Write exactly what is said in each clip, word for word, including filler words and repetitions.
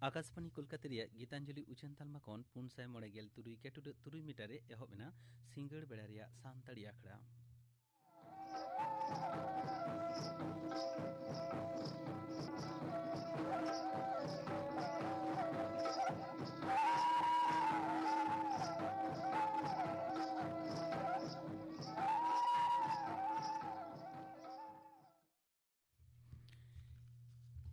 ᱟᱠᱟᱥᱵᱟᱱᱤ ᱠᱳᱞᱠᱟᱛᱟ ᱨᱮᱭᱟᱜ ᱜᱤᱛᱟᱧᱡᱚᱞᱤ ᱩᱪᱷᱟᱹᱱ ᱛᱟᱞᱢᱟ ᱠᱷᱚᱱ ᱯᱩᱱ ᱥᱟᱭ ᱢᱚᱬᱮ ᱜᱮᱞ ᱛᱩᱨᱩᱭ ᱠᱮᱴᱩᱰᱟᱹᱜ ᱛᱩᱨᱩᱭ ᱢᱤᱴᱟᱨ ᱨᱮ ᱮᱦᱚᱵ ᱮᱱᱟ ᱥᱤᱸᱜᱟᱹᱲ ᱵᱮᱲᱟ ᱨᱮᱭᱟᱜ ᱥᱟᱱᱛᱟᱲᱤ ᱟᱠᱷᱲᱟ᱾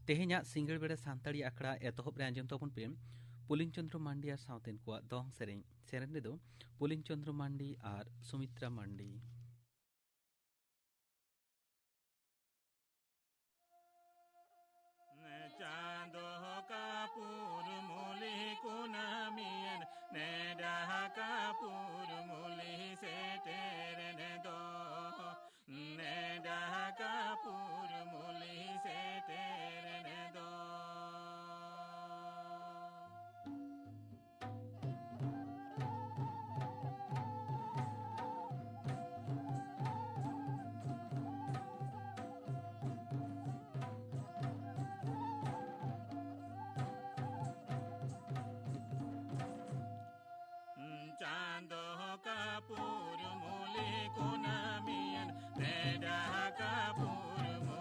ᱛᱮᱦᱮᱧᱟᱜ ᱥᱤᱸᱜᱟᱹᱲ ᱵᱮᱲᱟ ᱥᱟᱱᱛᱟᱲᱤ ᱟᱠᱷᱲᱟ ᱮᱛᱚᱦᱚᱵ ᱨᱮ ᱟᱸᱡᱚᱢ ᱛᱟᱵᱚᱱ ᱯᱮ ᱯᱩᱞᱤᱱ ᱪᱚᱸᱫᱽᱨᱚ ᱢᱟᱱᱰᱤ ᱟᱨ ᱥᱟᱶᱛᱮᱱ ᱠᱚᱣᱟᱜ ᱫᱚᱝ ᱥᱮᱨᱮᱧ᱾ ᱥᱮᱨᱮᱧ ᱨᱮᱫᱚ ᱯᱩᱞᱤᱱ ᱪᱚᱸᱫᱽᱨᱚ ᱢᱟᱱᱰᱤ ᱟᱨ ᱥᱩᱢᱤᱛᱨᱟ ᱢᱟᱱᱰᱤ᱾ ᱪᱟᱸᱫᱚ ᱠᱟᱯᱩᱨ ᱢᱩᱞᱤ ᱠᱩᱱᱟᱹᱢᱤᱭᱮᱱ, ᱱᱮᱰᱟ ᱠᱟᱯᱩᱨ ᱢᱩᱞᱤ ᱥᱮᱴᱮᱨᱮᱱ ᱫᱚ᱾ ᱱᱮᱰᱟ ᱠᱟᱯᱩᱨ ᱢᱩᱞᱤ ᱥᱮᱴᱮᱨᱮᱱ ᱫᱚ᱾ ᱪᱟᱸᱫᱚ ᱠᱟᱯᱩᱨ ᱢᱩᱞᱤ ᱠᱩᱱᱟᱹᱢᱤᱭᱮᱱ, ᱱᱮᱰᱟ ᱠᱟᱯᱩᱨ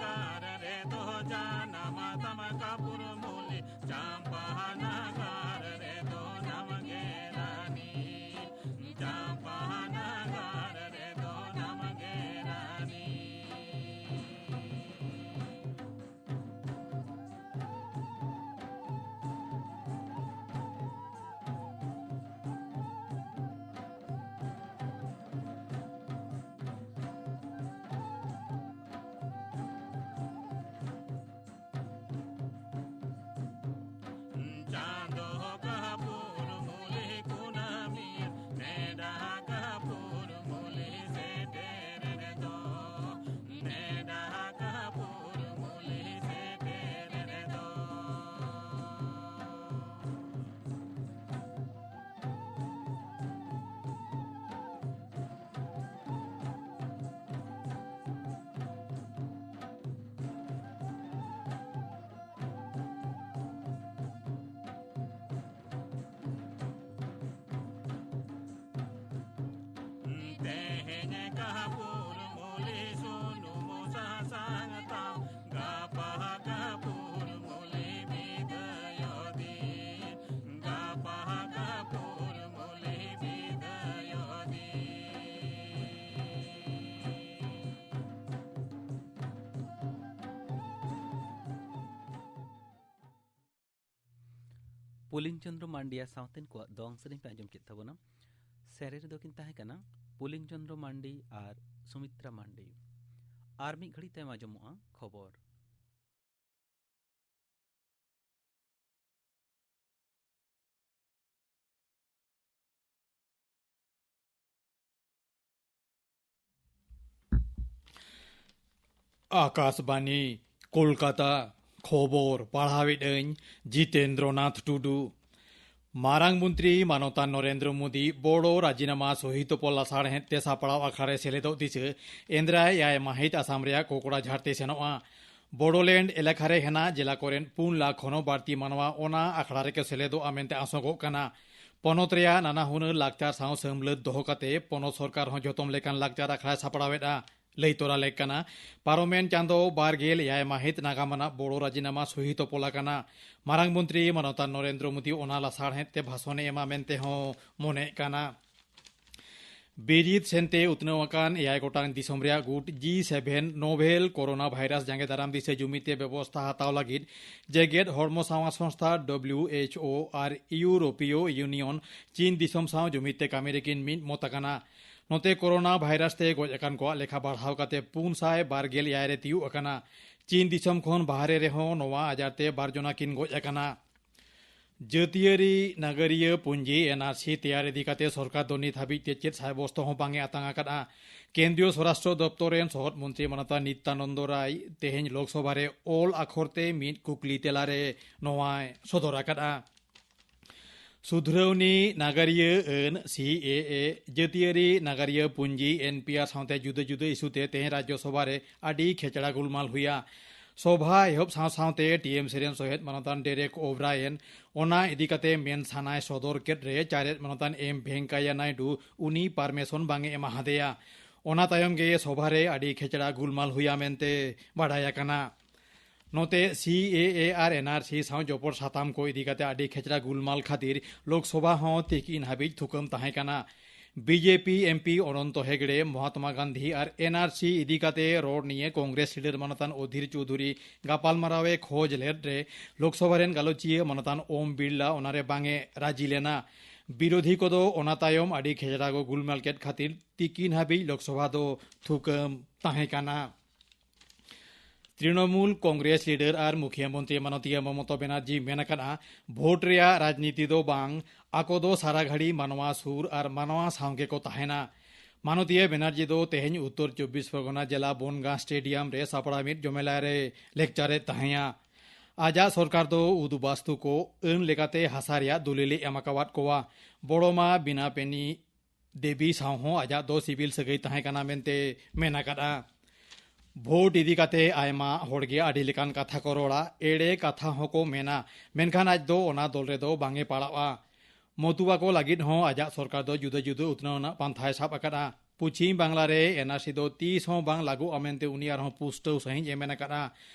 ᱱᱟᱜᱟᱨ ᱨᱮᱫᱚ ᱡᱟᱱᱟᱢ ᱛᱟᱢ ᱠᱟᱹᱯᱩᱨ ᱢᱩᱞᱤ, ᱪᱟᱢᱯᱟ ᱱᱟᱜᱟᱨ ᱨᱮᱫᱚ ᱱᱟᱢ ᱜᱮ ᱨᱟᱱᱤ, ᱪᱟᱢᱯᱟ ᱱᱟᱜᱟᱨ ᱨᱮᱫᱚ ᱱᱟᱢ ᱜᱮ ᱨᱟᱱᱤ᱾ ᱪᱟᱸᱫᱚ ᱠᱟᱯᱩᱨ ᱢᱩᱞᱤ ᱠᱩᱱᱟᱹᱢᱤ, ᱱᱮᱰᱟ ᱠᱟᱯᱩᱨ ᱢᱩᱞᱤ ᱥᱮᱴᱮᱨ ᱨᱮᱫᱚ, ᱱᱮᱰᱟ ᱠᱟᱯᱩᱨ ᱢᱩᱞᱤ ᱥᱮᱴᱮᱨ ᱨᱮᱫᱚ᱾ ᱛᱮᱦᱮᱧ ᱠᱟᱯᱩᱨ ᱢᱩᱞᱤ ᱥᱩᱱᱩᱢ ᱥᱟᱥᱟᱝ ᱛᱟᱢ, ᱜᱟᱯᱟ ᱠᱟᱯᱩᱨ ᱢᱩᱞᱤ ᱵᱤᱫᱟᱹᱭ ᱫᱤᱱ, ᱜᱟᱯᱟ ᱠᱟᱯᱩᱨ ᱢᱩᱞᱤ ᱵᱤᱫᱟᱹᱭ ᱫᱤᱱ᱾ ᱯᱩᱞᱤᱱ ᱪᱚᱸᱫᱽᱨᱚ ᱢᱟᱱᱰᱤᱭᱟ ᱥᱟᱶᱛᱮᱱ ᱠᱚᱣᱟᱜ ᱫᱚᱝ ᱥᱮᱨᱮᱧ ᱯᱮ ᱟᱸᱡᱚᱢ ᱠᱮᱫ ᱛᱟᱵᱚᱱᱟ᱾ ᱥᱮᱨᱮᱧ ᱨᱮᱫᱚ ᱠᱤᱱ ᱛᱟᱦᱮᱸ ᱠᱟᱱᱟ ᱯᱩᱞᱤᱱ ᱪᱚᱸᱫᱽᱨᱚ ᱢᱟᱱᱰᱤ ᱟᱨ ᱥᱩᱢᱤᱛᱨᱟ ᱢᱟᱱᱰᱤ᱾ ᱟᱨ ᱢᱤᱫ ᱜᱷᱟᱹᱲᱤᱡ ᱛᱟᱭᱚᱢ ᱟᱸᱡᱚᱢᱚᱜᱼᱟ ᱠᱷᱚᱵᱚᱨ᱾ ᱟᱠᱟᱥᱵᱟᱱᱤ, ᱠᱳᱞᱠᱟᱛᱟ᱾ ᱠᱷᱚᱵᱚᱨ ᱯᱟᱲᱦᱟᱣᱮᱫ ᱟᱹᱧ ᱡᱤᱛᱮᱱᱫᱨᱚ ᱱᱟᱛᱷ ᱴᱩᱰᱩ᱾ ᱢᱟᱨᱟᱝ ᱢᱚᱱᱛᱨᱤ ᱢᱟᱱᱚᱛᱟᱱ ᱱᱚᱨᱮᱱᱫᱨᱚ ᱢᱳᱫᱤ ᱵᱚᱲᱚ ᱨᱟᱡᱤᱱᱟᱢᱟ ᱥᱚᱦᱤ ᱛᱚᱯᱚᱞ ᱞᱟᱥᱟᱲᱦᱮᱫ ᱛᱮ ᱥᱟᱯᱲᱟᱣ ᱟᱠᱷᱲᱟ ᱨᱮ ᱥᱮᱞᱮᱫᱚᱜ ᱫᱤᱥᱟᱹ ᱮᱱᱫᱨᱟᱭ ᱮᱭᱟᱭ ᱢᱟᱹᱦᱤᱛ ᱟᱥᱟᱢ ᱨᱮᱭᱟᱜ ᱠᱳᱠᱲᱟᱡᱷᱟᱲ ᱛᱮ ᱥᱮᱱᱚᱜᱼᱟ᱾ ᱵᱚᱰᱳᱞᱮᱱᱰ ᱮᱞᱟᱠᱟ ᱨᱮ ᱦᱮᱱᱟᱜ ᱡᱮᱞᱟ ᱠᱚᱨᱮᱱ ᱯᱩᱱ ᱞᱟᱠᱷ ᱠᱷᱚᱱ ᱦᱚᱸ ᱵᱟᱹᱲᱛᱤ ᱢᱟᱱᱣᱟ ᱚᱱᱟ ᱟᱠᱷᱲᱟ ᱨᱮᱠᱚ ᱥᱮᱞᱮᱫᱚᱜᱼᱟ ᱢᱮᱱᱛᱮ ᱟᱥᱚᱜᱚᱜ ᱠᱟᱱᱟ᱾ ᱯᱚᱱᱚᱛ ᱨᱮᱭᱟᱜ ᱱᱟᱱᱟ ᱦᱩᱱᱟᱹᱨ ᱞᱟᱠᱪᱟᱨ ᱥᱟᱶ ᱥᱟᱹᱢᱵᱽᱞᱟᱹᱫ ᱫᱚᱦᱚ ᱠᱟᱛᱮ ᱯᱚᱱᱚᱛ ᱥᱚᱨᱠᱟᱨ ᱦᱚᱸ ᱡᱚᱛᱚᱢ ᱞᱮᱠᱟᱱ ᱞᱟᱠᱪᱟᱨ ᱟᱠᱷᱲᱟᱭ ᱥᱟᱯᱲᱟᱣᱮᱫᱼᱟ᱾ ᱞᱟᱹᱭ ᱛᱚᱨᱟ ᱞᱮᱠ ᱠᱟᱱᱟ, ᱯᱟᱨᱚᱢᱮᱱ ᱪᱟᱸᱫᱚ ᱵᱟᱨ ᱜᱮᱞ ᱮᱭᱟᱭ ᱢᱟᱹᱦᱤᱛ ᱱᱟᱜᱟᱢ ᱟᱱᱟᱜ ᱵᱚᱲᱚ ᱨᱟᱡᱤᱱᱟᱢᱟ ᱥᱩᱦᱤ ᱛᱚᱯᱚᱞ ᱟᱠᱟᱱᱟ᱾ ᱢᱟᱨᱟᱝ ᱢᱚᱱᱛᱨᱤ ᱢᱟᱱᱚᱛᱟᱱ ᱱᱚᱨᱮᱱᱫᱨᱚ ᱢᱳᱫᱤ ᱚᱱᱟ ᱞᱟᱥᱟᱲᱦᱮᱫ ᱛᱮ ᱵᱷᱟᱥᱚᱱᱮ ᱮᱢᱟ ᱢᱮᱱᱛᱮ ᱦᱚᱸ ᱢᱚᱱᱮᱜ ᱠᱟᱱᱟ᱾ ᱵᱤᱨᱤᱫ ᱥᱮᱱᱛᱮ ᱩᱛᱱᱟᱹᱣ ᱟᱠᱟᱱ ᱮᱭᱟᱭ ᱜᱚᱴᱟᱝ ᱫᱤᱥᱚᱢ ᱨᱮᱭᱟᱜ ᱜᱩᱴ ᱡᱤ ᱥᱮᱵᱷᱮᱱ ᱱᱳᱵᱷᱮᱞ ᱠᱳᱨᱳᱱᱟ ᱵᱷᱟᱭᱨᱟᱥ ᱡᱟᱸᱜᱮ ᱫᱟᱨᱟᱢ ᱫᱤᱥᱟᱹ ᱡᱩᱢᱤᱫ ᱛᱮ ᱵᱮᱵᱚᱥᱛᱷᱟ ᱦᱟᱛᱟᱣ ᱞᱟᱹᱜᱤᱫ ᱡᱮᱜᱮᱫ ᱦᱚᱲᱢᱚ ᱥᱟᱶᱟᱨ ᱥᱚᱝᱥᱛᱷᱟ ᱰᱟᱵᱞᱤᱭᱩ ᱮᱭᱤᱪ ᱳ ᱟᱨ ᱤᱭᱩᱨᱳᱯᱤᱭᱚ ᱤᱭᱩᱱᱤᱭᱚᱱ ᱪᱤᱱ ᱫᱤᱥᱚᱢ ᱥᱟᱶ ᱡᱩᱢᱤᱫ ᱛᱮ ᱠᱟᱹᱢᱤ ᱨᱮᱠᱤᱱ ᱢᱤᱫ ᱢᱚᱛ ᱟᱠᱟᱱᱟ᱾ ᱱᱚᱛᱮ ᱠᱳᱨᱳᱱᱟ ᱵᱷᱟᱭᱨᱟᱥ ᱛᱮ ᱜᱚᱡ ᱟᱠᱟᱱ ᱠᱚᱣᱟᱜ ᱞᱮᱠᱷᱟ ᱵᱟᱲᱦᱟᱣ ᱠᱟᱛᱮ ᱯᱩᱱ ᱥᱟᱭ ᱵᱟᱨ ᱜᱮᱞ ᱮᱭᱟᱭ ᱨᱮ ᱛᱤᱭᱩᱜ ᱟᱠᱟᱱᱟ᱾ ᱪᱤᱱ ᱫᱤᱥᱚᱢ ᱠᱷᱚᱱ ᱵᱟᱦᱨᱮ ᱨᱮᱦᱚᱸ ᱱᱚᱣᱟ ᱟᱡᱟᱨ ᱛᱮ ᱵᱟᱨ ᱡᱚᱱᱟ ᱠᱤᱱ ᱜᱚᱡ ᱟᱠᱟᱱᱟ᱾ ᱡᱟᱹᱛᱤᱭᱟᱹᱨᱤ ᱱᱟᱜᱟᱨᱤᱭᱟᱹ ᱯᱩᱸᱡᱤ ᱮᱱ ᱟᱨ ᱥᱤ ᱛᱮᱭᱟᱨ ᱤᱫᱤ ᱠᱟᱛᱮ ᱥᱚᱨᱠᱟᱨ ᱫᱚ ᱱᱤᱛ ᱦᱟᱹᱵᱤᱡ ᱛᱮ ᱪᱮᱫ ᱥᱟᱭᱵᱚᱥᱛᱚ ᱦᱚᱸ ᱵᱟᱝ ᱮ ᱟᱛᱟᱝ ᱟᱠᱟᱫᱼᱟ᱾ ᱠᱮᱱᱫᱨᱤᱭᱚ ᱥᱚᱨᱟᱥᱴᱨᱚ ᱫᱚᱯᱛᱚᱨ ᱨᱮᱱ ᱥᱚᱦᱚᱫ ᱢᱚᱱᱛᱨᱤ ᱢᱟᱱᱚᱛᱟᱱ ᱱᱤᱛᱭᱟᱱᱚᱱᱫᱚ ᱨᱟᱭ ᱛᱮᱦᱮᱧ ᱞᱳᱠᱥᱚᱵᱷᱟ ᱨᱮ ᱚᱞ ᱟᱠᱷᱚᱨ ᱛᱮ ᱢᱤᱫ ᱠᱩᱠᱞᱤ ᱛᱮᱞᱟ ᱨᱮ ᱱᱚᱣᱟᱭ ᱥᱚᱫᱚᱨ ᱟᱠᱟᱫᱼᱟ᱾ ᱥᱩᱫᱷᱨᱟᱹᱣᱱᱤ ᱱᱟᱜᱟᱨᱤᱭᱟᱹ ᱟᱹᱱ, ᱥᱤ ᱮ ᱮ, ᱡᱟᱹᱛᱤᱭᱟᱹᱨᱤ ᱱᱟᱜᱟᱨᱤᱭᱟᱹ ᱯᱩᱸᱡᱤ, ᱮᱱ ᱯᱤ ᱟᱨ ᱥᱟᱶᱛᱮ ᱡᱩᱫᱟᱹ ᱡᱩᱫᱟᱹ ᱤᱥᱩ ᱛᱮ ᱛᱮᱦᱮᱧ ᱨᱟᱡᱽᱡᱚ ᱥᱚᱵᱷᱟ ᱨᱮ ᱟᱹᱰᱤ ᱠᱷᱮᱪᱲᱟ ᱜᱩᱞᱢᱟᱞ ᱦᱩᱭᱟ᱾ ᱥᱚᱵᱷᱟ ᱮᱦᱚᱵ ᱥᱟᱶ ᱥᱟᱶᱛᱮ ᱴᱤ ᱮᱢ ᱥᱤ ᱨᱮᱱ ᱥᱚᱦᱮᱫ ᱢᱟᱱᱚᱛᱟᱱ ᱰᱮᱨᱮᱠ ᱳᱵᱨᱟᱭᱮᱱ ᱚᱱᱟ ᱤᱫᱤ ᱠᱟᱛᱮ ᱢᱮᱱ ᱥᱟᱱᱟᱭ ᱥᱚᱫᱚᱨ ᱠᱮᱫ ᱨᱮ ᱪᱟᱨᱮᱡ ᱢᱟᱱᱚᱛᱟᱱ ᱮᱢ ᱵᱷᱮᱝᱠᱟᱭᱟ ᱱᱟᱭᱰᱩ ᱩᱱᱤ ᱯᱟᱨᱢᱮᱥᱚᱱ ᱵᱟᱝ ᱮ ᱮᱢᱟ ᱦᱟᱫᱮᱭᱟ᱾ ᱚᱱᱟ ᱛᱟᱭᱚᱢ ᱜᱮ ᱥᱚᱵᱷᱟ ᱨᱮ ᱟᱹᱰᱤ ᱠᱷᱮᱪᱲᱟ ᱜᱩᱞᱢᱟᱞ ᱦᱩᱭᱟ ᱢᱮᱱᱛᱮ ᱵᱟᱰᱟᱭ ᱟᱠᱟᱱᱟ᱾ ᱱᱚᱛᱮ ᱥᱤ ᱮ ᱮ ᱟᱨ ᱮᱱ ᱟᱨ ᱥᱤ ᱥᱟᱶ ᱡᱚᱯᱚᱲ ᱥᱟᱛᱟᱢ ᱠᱚ ᱤᱫᱤ ᱠᱟᱛᱮ ᱟᱹᱰᱤ ᱠᱷᱮᱪᱲᱟ ᱜᱩᱞᱢᱟᱞ ᱠᱷᱟᱹᱛᱤᱨ ᱞᱳᱠᱥᱚᱵᱷᱟ ᱦᱚᱸ ᱛᱤᱠᱤᱱ ᱦᱟᱹᱵᱤᱡ ᱛᱷᱩᱠᱟᱹᱢ ᱛᱟᱦᱮᱸ ᱠᱟᱱᱟ᱾ B J P M P ᱚᱱᱚᱱᱛᱚ ᱦᱮᱜᱽᱲᱮ, Mahatma Gandhi R N R ᱥᱤ ᱤᱫᱤ ᱠᱟᱛᱮ ᱨᱚᱲ ᱱᱤᱭᱮ ᱠᱚᱝᱜᱨᱮᱥ ᱞᱤᱰᱟᱨ ᱢᱟᱱᱚᱛᱟᱱ ᱚᱫᱷᱤᱨ ᱪᱳᱣᱫᱷᱩᱨᱤ ᱜᱟᱯᱟᱞᱢᱟᱨᱟᱣ ᱮ ᱠᱷᱚᱡᱽ ᱞᱮᱫ ᱨᱮ ᱞᱳᱠᱥᱚᱵᱷᱟ ᱨᱮᱱ ᱜᱟᱞᱚᱪᱤᱭᱟᱹ ᱢᱟᱱᱚᱛᱟᱱ ᱳᱢ ᱵᱤᱨᱞᱟ ᱚᱱᱟᱨᱮ ᱵᱟᱝ ᱮ ᱨᱟᱹᱡᱤ ᱞᱮᱱᱟ᱾ ᱵᱤᱨᱳᱫᱷᱤ ᱠᱚᱫᱚ ᱚᱱᱟ ᱛᱟᱭᱚᱢ ᱟᱹᱰᱤ ᱠᱷᱮᱪᱲᱟ ᱠᱚ ᱜᱩᱞᱢᱟᱞ ᱠᱮᱫ ᱠᱷᱟᱹᱛᱤᱨ ᱛᱤᱠᱤᱱ ᱦᱟᱹᱵᱤᱡ ᱞᱳᱠᱥᱚᱵᱷᱟ ᱫᱚ ᱛᱷᱩᱠᱟᱹᱢ ᱛᱟᱦᱮᱸ ᱠᱟᱱᱟ᱾ ᱛᱨᱤᱱᱚᱢᱩᱞ ᱠᱚᱝᱜᱨᱮᱥ ᱞᱤᱰᱟᱨ ᱟᱨ ᱢᱩᱠᱷᱤᱭᱟᱹ ᱢᱚᱱᱛᱨᱤ ᱢᱟᱱᱚᱛᱤᱭᱟᱹ ᱢᱚᱢᱚᱛᱟ ᱵᱮᱱᱟᱨᱡᱤ ᱢᱮᱱ ᱟᱠᱟᱫᱼᱟ, ᱵᱷᱳᱴ ᱨᱮᱭᱟᱜ ᱨᱟᱡᱽᱱᱤᱛᱤ ᱫᱚ ᱵᱟᱝ, ᱟᱠᱚ ᱫᱚ ᱥᱟᱨᱟ ᱜᱷᱟᱹᱲᱤ ᱢᱟᱱᱣᱟ ᱥᱩᱨ ᱟᱨ ᱢᱟᱱᱣᱟ ᱥᱟᱶ ᱜᱮᱠᱚ ᱛᱟᱦᱮᱱᱟ᱾ ᱢᱟᱱᱚᱛᱤᱭᱟᱹ ᱵᱮᱱᱟᱨᱡᱤ ᱫᱚ ᱛᱮᱦᱮᱧ ᱩᱛᱛᱚᱨ ᱪᱚᱵᱵᱤᱥ ᱯᱚᱨᱜᱚᱱᱟ ᱡᱮᱞᱟ ᱵᱚᱱᱜᱟ ᱥᱴᱮᱰᱤᱭᱟᱢ ᱨᱮ ᱥᱟᱯᱲᱟᱣ ᱢᱤᱫ ᱡᱚᱢᱮᱞᱟᱭ ᱨᱮ ᱞᱮᱠᱪᱟᱨᱮᱫ ᱛᱟᱦᱮᱸᱭᱟ᱾ ᱟᱡᱟᱜ ᱥᱚᱨᱠᱟᱨ ᱫᱚ ᱩᱫᱩᱵᱟᱥᱛᱩ ᱠᱚ ᱟᱹᱱ ᱞᱮᱠᱟᱛᱮ ᱦᱟᱥᱟ ᱨᱮᱭᱟᱜ ᱫᱚᱞᱤᱞ ᱮ ᱮᱢ ᱟᱠᱟᱣᱟᱫ ᱠᱚᱣᱟ᱾ ᱵᱚᱲᱚᱢᱟ ᱵᱤᱱᱟ ᱯᱮᱱᱤ ᱫᱮᱵᱤ ᱥᱟᱶ ᱦᱚᱸ ᱟᱡᱟᱜ ᱫᱚ ᱥᱤᱵᱤᱞ ᱥᱟᱹᱜᱟᱹᱭ ᱛᱟᱦᱮᱸ ᱠᱟᱱᱟ ᱢᱮᱱᱛᱮ ᱢᱮᱱ ᱟᱠᱟᱫᱼᱟ᱾ ᱵᱷᱳᱴ ᱤᱫᱤ ᱠᱟᱛᱮ ᱟᱭᱢᱟ ᱦᱚᱲ ᱜᱮ ᱟᱹᱰᱤ ᱞᱮᱠᱟᱱ ᱠᱟᱛᱷᱟ ᱠᱚ ᱨᱚᱲᱟ, ᱮᱲᱮ ᱠᱟᱛᱷᱟ ᱦᱚᱸᱠᱚ ᱢᱮᱱᱟ, ᱢᱮᱱᱠᱷᱟᱱ ᱟᱡ ᱫᱚ ᱚᱱᱟ ᱫᱚᱞ ᱨᱮᱫᱚ ᱵᱟᱝ ᱮ ᱯᱟᱲᱟᱜᱼᱟ᱾ ᱢᱚᱛᱩᱣᱟ ᱠᱚ ᱞᱟᱹᱜᱤᱫ ᱦᱚᱸ ᱟᱡᱟᱜ ᱥᱚᱨᱠᱟᱨ ᱫᱚ ᱡᱩᱫᱟᱹ ᱡᱩᱫᱟᱹ ᱩᱛᱱᱟᱹᱣ ᱨᱮᱱᱟᱜ ᱯᱟᱱᱛᱷᱟᱭ ᱥᱟᱵ ᱟᱠᱟᱫᱼᱟ᱾ ᱯᱚᱪᱷᱤᱢ ᱵᱟᱝᱞᱟ ᱨᱮ ᱮᱱᱟᱨᱥᱤ ᱫᱚ ᱛᱤᱥ ᱦᱚᱸ ᱵᱟᱝ ᱞᱟᱹᱜᱩᱜᱼᱟ ᱢᱮᱱᱛᱮ ᱩᱱᱤ ᱟᱨᱦᱚᱸ ᱯᱩᱥᱴᱟᱹᱣ ᱥᱟᱺᱦᱤᱡ ᱮ ᱢᱮᱱ ᱟᱠᱟᱫᱼᱟ᱾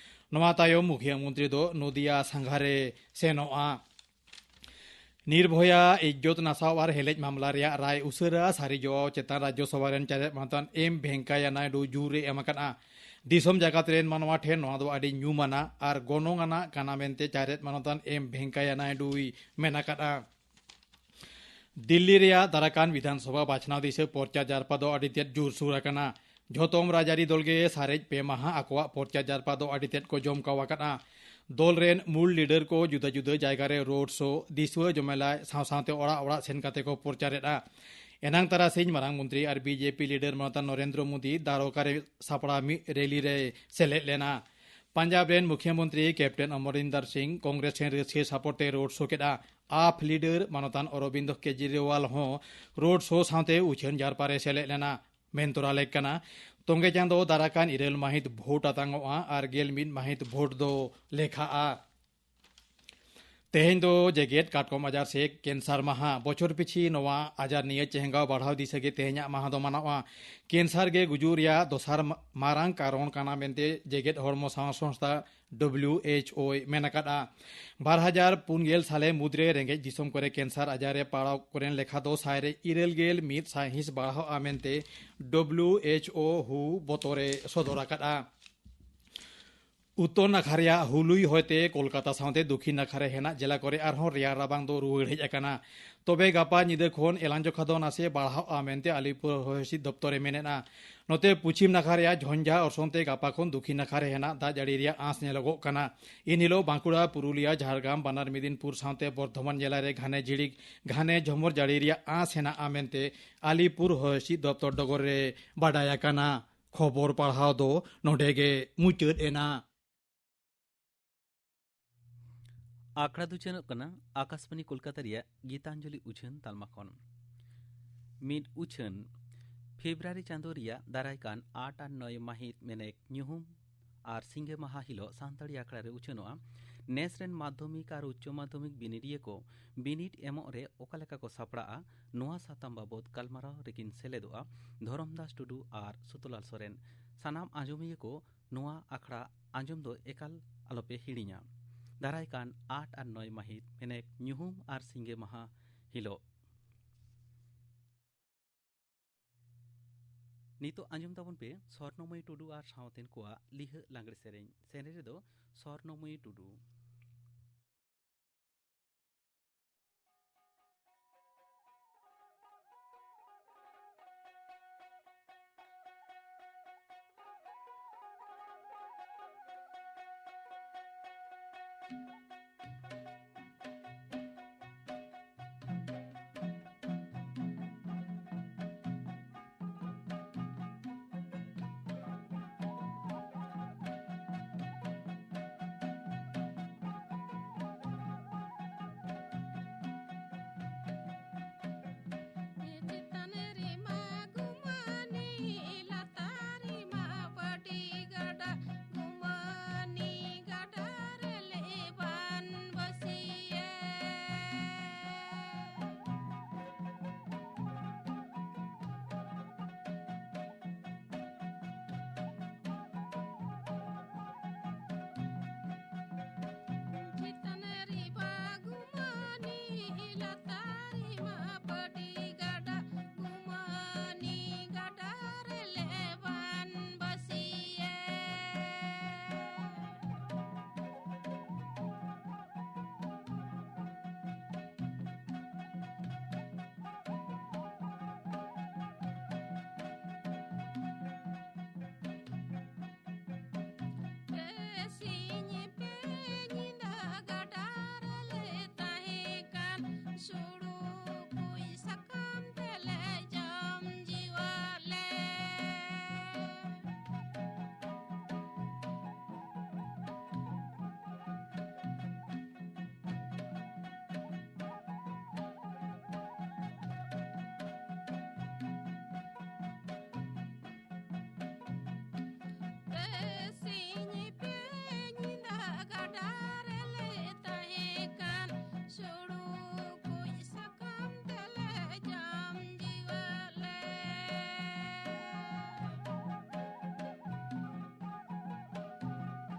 ᱱᱚᱣᱟ ᱛᱟᱭᱚᱢ ᱢᱩᱠᱷᱤᱭᱟᱹ ᱢᱚᱱᱛᱨᱤ ᱫᱚ ᱱᱚᱫᱤᱭᱟ ᱥᱟᱸᱜᱷᱟᱨᱮ ᱥᱮᱱᱚᱜᱼᱟ᱾ ᱱᱤᱨᱵᱷᱚᱭᱟ ᱤᱡᱽᱡᱚᱛ ᱱᱟᱥᱟᱣ ᱟᱨ ᱦᱮᱞᱮᱡ ᱢᱟᱢᱞᱟ ᱨᱮᱭᱟᱜ ᱨᱟᱭ ᱩᱥᱟᱹᱨᱟ ᱥᱟᱹᱨᱤ ᱡᱚᱣᱟᱣ ᱪᱮᱛᱟᱱ ᱨᱟᱡᱽᱡᱚᱥᱚᱵᱷᱟ ᱨᱮᱱ ᱪᱟᱨᱮᱡ ᱢᱟᱱᱚᱛᱟᱱ ᱮᱢ ᱵᱷᱮᱝᱠᱟᱭᱟ ᱱᱟᱭᱰᱩ ᱡᱳᱨ ᱮ ᱮᱢ ᱟᱠᱟᱫᱼᱟ᱾ ᱫᱤᱥᱚᱢ ᱡᱟᱠᱟᱛ ᱨᱮᱱ ᱢᱟᱱᱣᱟ ᱴᱷᱮᱱ ᱱᱚᱣᱟ ᱫᱚ ᱟᱹᱰᱤ ᱧᱩᱢ ᱟᱱᱟᱜ ᱟᱨ ᱜᱚᱱᱚᱝ ᱟᱱᱟᱜ ᱠᱟᱱᱟ ᱢᱮᱱᱛᱮ ᱪᱟᱨᱮᱡ ᱢᱟᱱᱚᱛᱟᱱ ᱮᱢ ᱵᱷᱮᱝᱠᱟᱭᱟ ᱱᱟᱭᱰᱩᱭ ᱢᱮᱱ ᱟᱠᱟᱫᱼᱟ᱾ ᱫᱤᱞᱞᱤ ᱨᱮᱭᱟᱜ ᱫᱟᱨᱟᱠᱟᱱ ᱵᱤᱫᱷᱟᱱ ᱥᱚᱵᱷᱟ ᱵᱟᱪᱷᱱᱟᱣ ᱫᱤᱥᱟᱹ ᱯᱚᱨᱪᱟ ᱡᱟᱨᱯᱟ ᱫᱚ ᱟᱹᱰᱤ ᱛᱮᱫ ᱡᱳᱨᱥᱳᱨ ᱟᱠᱟᱱᱟ᱾ ᱡᱷᱚᱛᱚᱢ ᱨᱟᱡᱽᱟᱹᱨᱤ ᱫᱚᱞ ᱜᱮ ᱥᱟᱨᱮᱡ ᱯᱮ ᱢᱟᱦᱟ ᱟᱠᱚᱣᱟᱜ ᱯᱚᱨᱪᱟ ᱡᱟᱨᱯᱟ ᱫᱚ ᱟᱹᱰᱤ ᱛᱮᱫ ᱠᱚ ᱡᱚᱢᱠᱟᱣ ᱟᱠᱟᱫᱼᱟ᱾ ᱫᱚᱞ ᱨᱮᱱ ᱢᱩᱞ ᱞᱤᱰᱟᱨ ᱠᱚ ᱡᱩᱫᱟᱹ ᱡᱩᱫᱟᱹ ᱡᱟᱭᱜᱟ ᱨᱮ ᱨᱳᱰ ᱥᱳ, ᱫᱤᱥᱩᱣᱟᱹ ᱡᱚᱢᱮᱞᱟᱭ ᱥᱟᱶ ᱥᱟᱶᱛᱮ ᱚᱲᱟᱜ ᱚᱲᱟᱜ ᱥᱮᱱ ᱠᱟᱛᱮ ᱠᱚ ᱯᱚᱨᱪᱟᱨᱮᱫᱼᱟ᱾ ᱮᱱᱟᱝ ᱛᱟᱨᱟᱥᱤᱧ ᱢᱟᱨᱟᱝ ᱢᱚᱱᱛᱨᱤ ᱟᱨ ᱵᱤᱡᱮᱯᱤ ᱞᱤᱰᱟᱨ ᱢᱟᱱᱚᱛᱟᱱ ᱱᱚᱨᱮᱱᱫᱨᱚ ᱢᱳᱫᱤ ᱫᱟᱨᱚᱠᱟ ᱨᱮ ᱥᱟᱯᱲᱟᱣ ᱢᱤᱫ ᱨᱮᱞᱤ ᱨᱮᱭ ᱥᱮᱞᱮᱫ ᱞᱮᱱᱟ᱾ ᱯᱟᱧᱡᱟᱵᱽ ᱨᱮᱱ ᱢᱩᱠᱷᱭᱟᱹ ᱢᱚᱱᱛᱨᱤ ᱠᱮᱯᱴᱮᱱ ᱚᱢᱚᱨᱤᱱᱫᱟᱨ ᱥᱤᱝ ᱠᱚᱝᱜᱨᱮᱥ ᱴᱷᱮᱱ ᱨᱟᱹᱥᱠᱟᱹ ᱥᱟᱯᱚᱨᱴ ᱛᱮ ᱨᱳᱰ ᱥᱳ ᱠᱮᱫᱼᱟ᱾ ᱟᱯ ᱞᱤᱰᱟᱨ ᱢᱟᱱᱚᱛᱟᱱ ᱚᱨᱚᱵᱤᱱᱫ ᱠᱮᱡᱨᱤᱣᱟᱞ ᱦᱚᱸ ᱨᱳᱰ ᱥᱳ ᱥᱟᱶᱛᱮ ᱩᱪᱷᱟᱹᱱ ᱡᱟᱨᱯᱟ ᱨᱮ ᱥᱮᱞᱮᱫ ᱞᱮᱱᱟ᱾ ᱢᱮᱱ ᱛᱚᱨᱟ ᱞᱮᱠ ᱠᱟᱱᱟ, ᱛᱚᱸᱜᱮ ᱪᱟᱸᱫᱚ ᱫᱟᱨᱟᱠᱟᱱ ᱤᱨᱟᱹᱞ ᱢᱟᱹᱦᱤᱛ ᱵᱷᱳᱴ ᱟᱛᱟᱝᱚᱜᱼᱟ ᱟᱨ ᱜᱮᱞ ᱢᱤᱫ ᱢᱟᱹᱦᱤᱛ ᱵᱷᱳᱴ ᱫᱚ ᱞᱮᱠᱷᱟᱜᱼᱟ᱾ ᱛᱮᱦᱮᱧ ᱫᱚ ᱡᱮᱜᱮᱛ ᱠᱟᱴᱠᱚᱢ ᱟᱡᱟᱨ ᱥᱮ ᱠᱮᱱᱥᱟᱨ ᱢᱟᱦᱟ᱾ ᱵᱚᱪᱷᱚᱨ ᱯᱤᱪᱷᱤ ᱱᱚᱣᱟ ᱟᱡᱟᱨ ᱱᱤᱭᱟᱹ ᱪᱮᱦᱜᱟᱣ ᱵᱟᱲᱦᱟᱣ ᱫᱤᱥᱟᱹ ᱜᱮ ᱛᱮᱦᱮᱧᱟᱜ ᱢᱟᱦᱟ ᱫᱚ ᱢᱟᱱᱟᱣᱟ᱾ ᱠᱮᱱᱥᱟᱨ ᱜᱮ ᱜᱩᱡᱩᱜ ᱨᱮᱭᱟᱜ ᱫᱚᱥᱟᱨ ᱢᱟ-, ᱢᱟᱨᱟᱝ ᱠᱟᱨᱚᱱ ᱠᱟᱱᱟ ᱢᱮᱱᱛᱮ ᱡᱮᱜᱮᱛ ᱦᱚᱲᱢᱚ ᱥᱟᱶᱟᱨ ᱥᱚᱝᱥᱛᱷᱟ, ᱰᱟᱵᱞᱤᱭᱩ ᱮᱭᱤᱪ ᱳᱭ ᱢᱮᱱ ᱟᱠᱟᱫᱼᱟ᱾ ᱵᱟᱨ ᱦᱟᱡᱟᱨ ᱯᱩᱱ ᱜᱮᱞ ᱥᱟᱞᱮ ᱢᱩᱫᱽᱨᱮ ᱨᱮᱸᱜᱮᱡ ᱫᱤᱥᱚᱢ ᱠᱚᱨᱮ ᱠᱮᱱᱥᱟᱨ ᱟᱡᱟᱨ ᱨᱮ ᱯᱟᱲᱟᱣ ᱠᱚᱨᱮᱱ ᱞᱮᱠᱷᱟ ᱫᱚ ᱥᱟᱭ ᱨᱮ ᱤᱨᱟᱹᱞ ᱜᱮᱞ ᱢᱤᱫ ᱥᱟᱭᱦᱤᱸᱥ ᱵᱟᱲᱦᱟᱣᱜᱼᱟ ᱢᱮᱱᱛᱮ ᱰᱟᱵᱞᱤᱭᱩ ᱮᱭᱤᱪ ᱳ ᱦᱩ ᱵᱚᱛᱚᱨᱮ ᱥᱚᱫᱚᱨ ᱟᱠᱟᱫᱼᱟ᱾ ᱩᱛᱛᱚᱨ ᱱᱟᱠᱷᱟ ᱨᱮᱭᱟᱜ ᱦᱩᱞᱩᱭ ᱦᱚᱭᱛᱮ ᱠᱳᱞᱠᱟᱛᱟ ᱥᱟᱶᱛᱮ ᱫᱚᱠᱷᱤᱱ ᱱᱟᱠᱷᱟ ᱨᱮ ᱦᱮᱱᱟᱜ ᱡᱮᱞᱟ ᱠᱚᱨᱮ ᱟᱨᱦᱚᱸ ᱨᱮᱭᱟᱲ ᱨᱟᱵᱟᱝ ᱫᱚ ᱨᱩᱣᱟᱹᱲ ᱦᱮᱡ ᱟᱠᱟᱱᱟ᱾ ᱛᱚᱵᱮ ᱜᱟᱯᱟ ᱧᱤᱫᱟᱹ ᱠᱷᱚᱱ ᱮᱞᱟᱝ ᱡᱚᱠᱷᱟ ᱫᱚ ᱱᱟᱥᱮ ᱵᱟᱲᱦᱟᱣᱜᱼᱟ ᱢᱮᱱᱛᱮ ᱟᱞᱤᱯᱩᱨ ᱦᱚᱭ ᱦᱤᱸᱥᱤᱫ ᱫᱚᱯᱛᱚᱨ ᱮ ᱢᱮᱱᱮᱫᱼᱟ᱾ ᱱᱚᱛᱮ ᱯᱚᱪᱷᱤᱢ ᱱᱟᱠᱷᱟ ᱨᱮᱭᱟᱜ ᱡᱷᱚᱧᱡᱟ ᱚᱨᱥᱚᱝ ᱛᱮ ᱜᱟᱯᱟ ᱠᱷᱚᱱ ᱫᱚᱠᱷᱤᱱ ᱱᱟᱠᱷᱟ ᱨᱮ ᱦᱮᱱᱟᱜ ᱫᱟᱜ ᱡᱟᱹᱲᱤ ᱨᱮᱭᱟᱜ ᱟᱸᱥ ᱧᱮᱞᱚᱜᱚᱜ ᱠᱟᱱᱟ᱾ ᱤᱱ ᱦᱤᱞᱳᱜ ᱵᱟᱸᱠᱩᱲᱟ, ᱯᱩᱨᱩᱞᱤᱭᱟ, ᱡᱷᱟᱲᱜᱨᱟᱢ, ᱵᱟᱱᱟᱨ ᱢᱮᱫᱤᱱᱯᱩᱨ ᱥᱟᱶᱛᱮ ᱵᱚᱨᱫᱷᱚᱢᱟᱱ ᱡᱮᱞᱟ ᱨᱮ ᱜᱷᱟᱱᱮ ᱡᱷᱤᱲᱤᱠ, ᱜᱷᱟᱱᱮ ᱡᱷᱚᱢᱚᱨ ᱡᱟᱹᱲᱤ ᱨᱮᱭᱟᱜ ᱟᱸᱥ ᱦᱮᱱᱟᱜᱼᱟ ᱢᱮᱱᱛᱮ ᱟᱞᱤᱯᱩᱨ ᱦᱚᱭ ᱦᱤᱸᱥᱤᱫ ᱫᱚᱯᱛᱚᱨ ᱰᱚᱜᱚᱨ ᱨᱮ ᱵᱟᱰᱟᱭ ᱟᱠᱟᱱᱟ᱾ ᱠᱷᱚᱵᱚᱨ ᱯᱟᱲᱦᱟᱣ ᱫᱚ ᱱᱚᱰᱮ ᱜᱮ ᱢᱩᱪᱟᱹᱫ ᱮᱱᱟ᱾ ᱟᱠᱷᱲᱟ ᱫᱚ ᱪᱟᱞᱟᱜ ᱠᱟᱱᱟ ᱟᱠᱟᱥᱵᱟᱱᱤ ᱠᱳᱞᱠᱟᱛᱟ ᱨᱮᱭᱟᱜ ᱜᱤᱛᱟᱧᱡᱚᱞᱤ ᱩᱪᱷᱟᱹᱱ ᱛᱟᱞᱢᱟ ᱠᱷᱚᱱ᱾ ᱢᱤᱫ ᱩᱪᱷᱟᱹᱱ, ᱯᱷᱮᱵᱽᱨᱩᱣᱟᱨᱤ ᱪᱟᱸᱫᱳ ᱨᱮᱭᱟᱜ ᱫᱟᱨᱟᱭ ᱠᱟᱱ ᱟᱴ ᱟᱨ ᱱᱚᱭ ᱢᱟᱹᱦᱤᱛ ᱢᱮᱱᱮᱠ ᱧᱩᱦᱩᱢ ᱟᱨ ᱥᱤᱸᱜᱮ ᱢᱟᱦᱟ ᱦᱤᱞᱳᱜ ᱥᱟᱱᱛᱟᱲᱤ ᱟᱠᱷᱲᱟ ᱨᱮ ᱩᱪᱷᱟᱹᱱᱚᱜᱼᱟ᱾ ᱱᱮᱥ ᱨᱮᱱ ᱢᱟᱫᱽᱫᱷᱚᱢᱤᱠ ᱟᱨ ᱩᱪᱪᱚ ᱢᱟᱫᱽᱫᱷᱚᱢᱤᱠ ᱵᱤᱱᱤᱰᱤᱭᱟᱹ ᱠᱚ ᱵᱤᱱᱤᱰ ᱮᱢᱚᱜ ᱨᱮ ᱚᱠᱟ ᱞᱮᱠᱟ ᱠᱚ ᱥᱟᱯᱲᱟᱜᱼᱟ, ᱱᱚᱣᱟ ᱥᱟᱛᱟᱢ ᱵᱟᱵᱚᱛ ᱜᱟᱞᱢᱟᱨᱟᱣ ᱨᱮᱠᱤᱱ ᱥᱮᱞᱮᱫᱚᱜᱼᱟ ᱫᱷᱚᱨᱚᱢᱫᱟᱥ ᱴᱩᱰᱩ ᱟᱨ ᱥᱩᱛᱚᱞᱟᱞ ᱥᱚᱨᱮᱱ᱾ ᱥᱟᱱᱟᱢ ᱟᱸᱡᱚᱢᱤᱭᱟᱹ ᱠᱚ ᱱᱚᱣᱟ ᱟᱠᱷᱲᱟ ᱟᱸᱡᱚᱢ ᱫᱚ ᱮᱠᱟᱞ ᱟᱞᱚᱯᱮ ᱦᱤᱲᱤᱧᱟ᱾ ᱫᱟᱨᱟᱭ ᱠᱟᱱ ᱟᱴ ᱟᱨ ᱱᱚᱭ ᱢᱟᱹᱦᱤᱛ, ᱢᱮᱱᱮᱠ ᱧᱩᱦᱩᱢ ᱟᱨ ᱥᱤᱸᱜᱮ ᱢᱟᱦᱟ ᱦᱤᱞᱳᱜ᱾ ᱱᱤᱛᱚᱜ ᱟᱸᱡᱚᱢ ᱛᱟᱵᱚᱱ ᱯᱮ ᱥᱚᱨᱱᱚᱢᱚᱭᱤ ᱴᱩᱰᱩ ᱟᱨ ᱥᱟᱶᱛᱮᱱ ᱠᱚᱣᱟᱜ ᱞᱤᱦᱟᱹ ᱞᱟᱜᱽᱲᱮ ᱥᱮᱨᱮᱧ᱾ ᱥᱮᱨᱮᱧ ᱨᱮᱫᱚ ᱥᱚᱨᱱᱚᱢᱚᱭᱤ ᱴᱩᱰᱩ᱾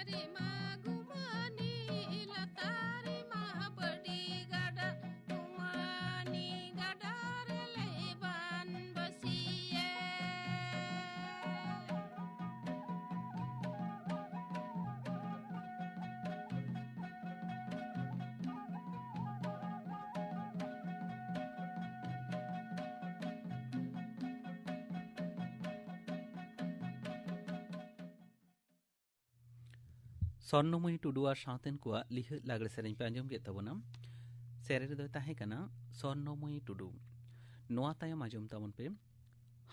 ᱨᱤᱢᱟ ᱜᱩᱢᱟᱱᱤ ᱞᱟᱛᱟᱨ ᱨᱤᱢᱟ ᱵᱟᱹᱰᱤ ᱜᱟᱰᱟ, ᱜᱩᱢᱟᱱᱤ ᱜᱟᱰᱟ ᱨᱮ ᱞᱮᱵᱟᱱ ᱵᱟᱹᱥᱤᱭᱮ᱾ ᱥᱚᱨᱱᱚᱢᱚᱭᱤ ᱴᱩᱰᱩ ᱟᱨ ᱥᱟᱶᱛᱮᱱ ᱠᱚᱣᱟᱜ ᱞᱤᱦᱟᱹ ᱞᱟᱜᱽᱲᱮ ᱥᱮᱨᱮᱧ ᱯᱮ ᱟᱸᱡᱚᱢ ᱠᱮᱫ ᱛᱟᱵᱚᱱᱟ᱾ ᱥᱮᱨᱮᱧ ᱨᱮᱫᱚᱭ ᱛᱟᱦᱮᱸ ᱠᱟᱱᱟ ᱥᱚᱨᱱᱚᱢᱚᱭᱤ ᱴᱩᱰᱩ᱾ ᱱᱚᱣᱟ ᱛᱟᱭᱚᱢ ᱟᱸᱡᱚᱢ ᱛᱟᱵᱚᱱ ᱯᱮ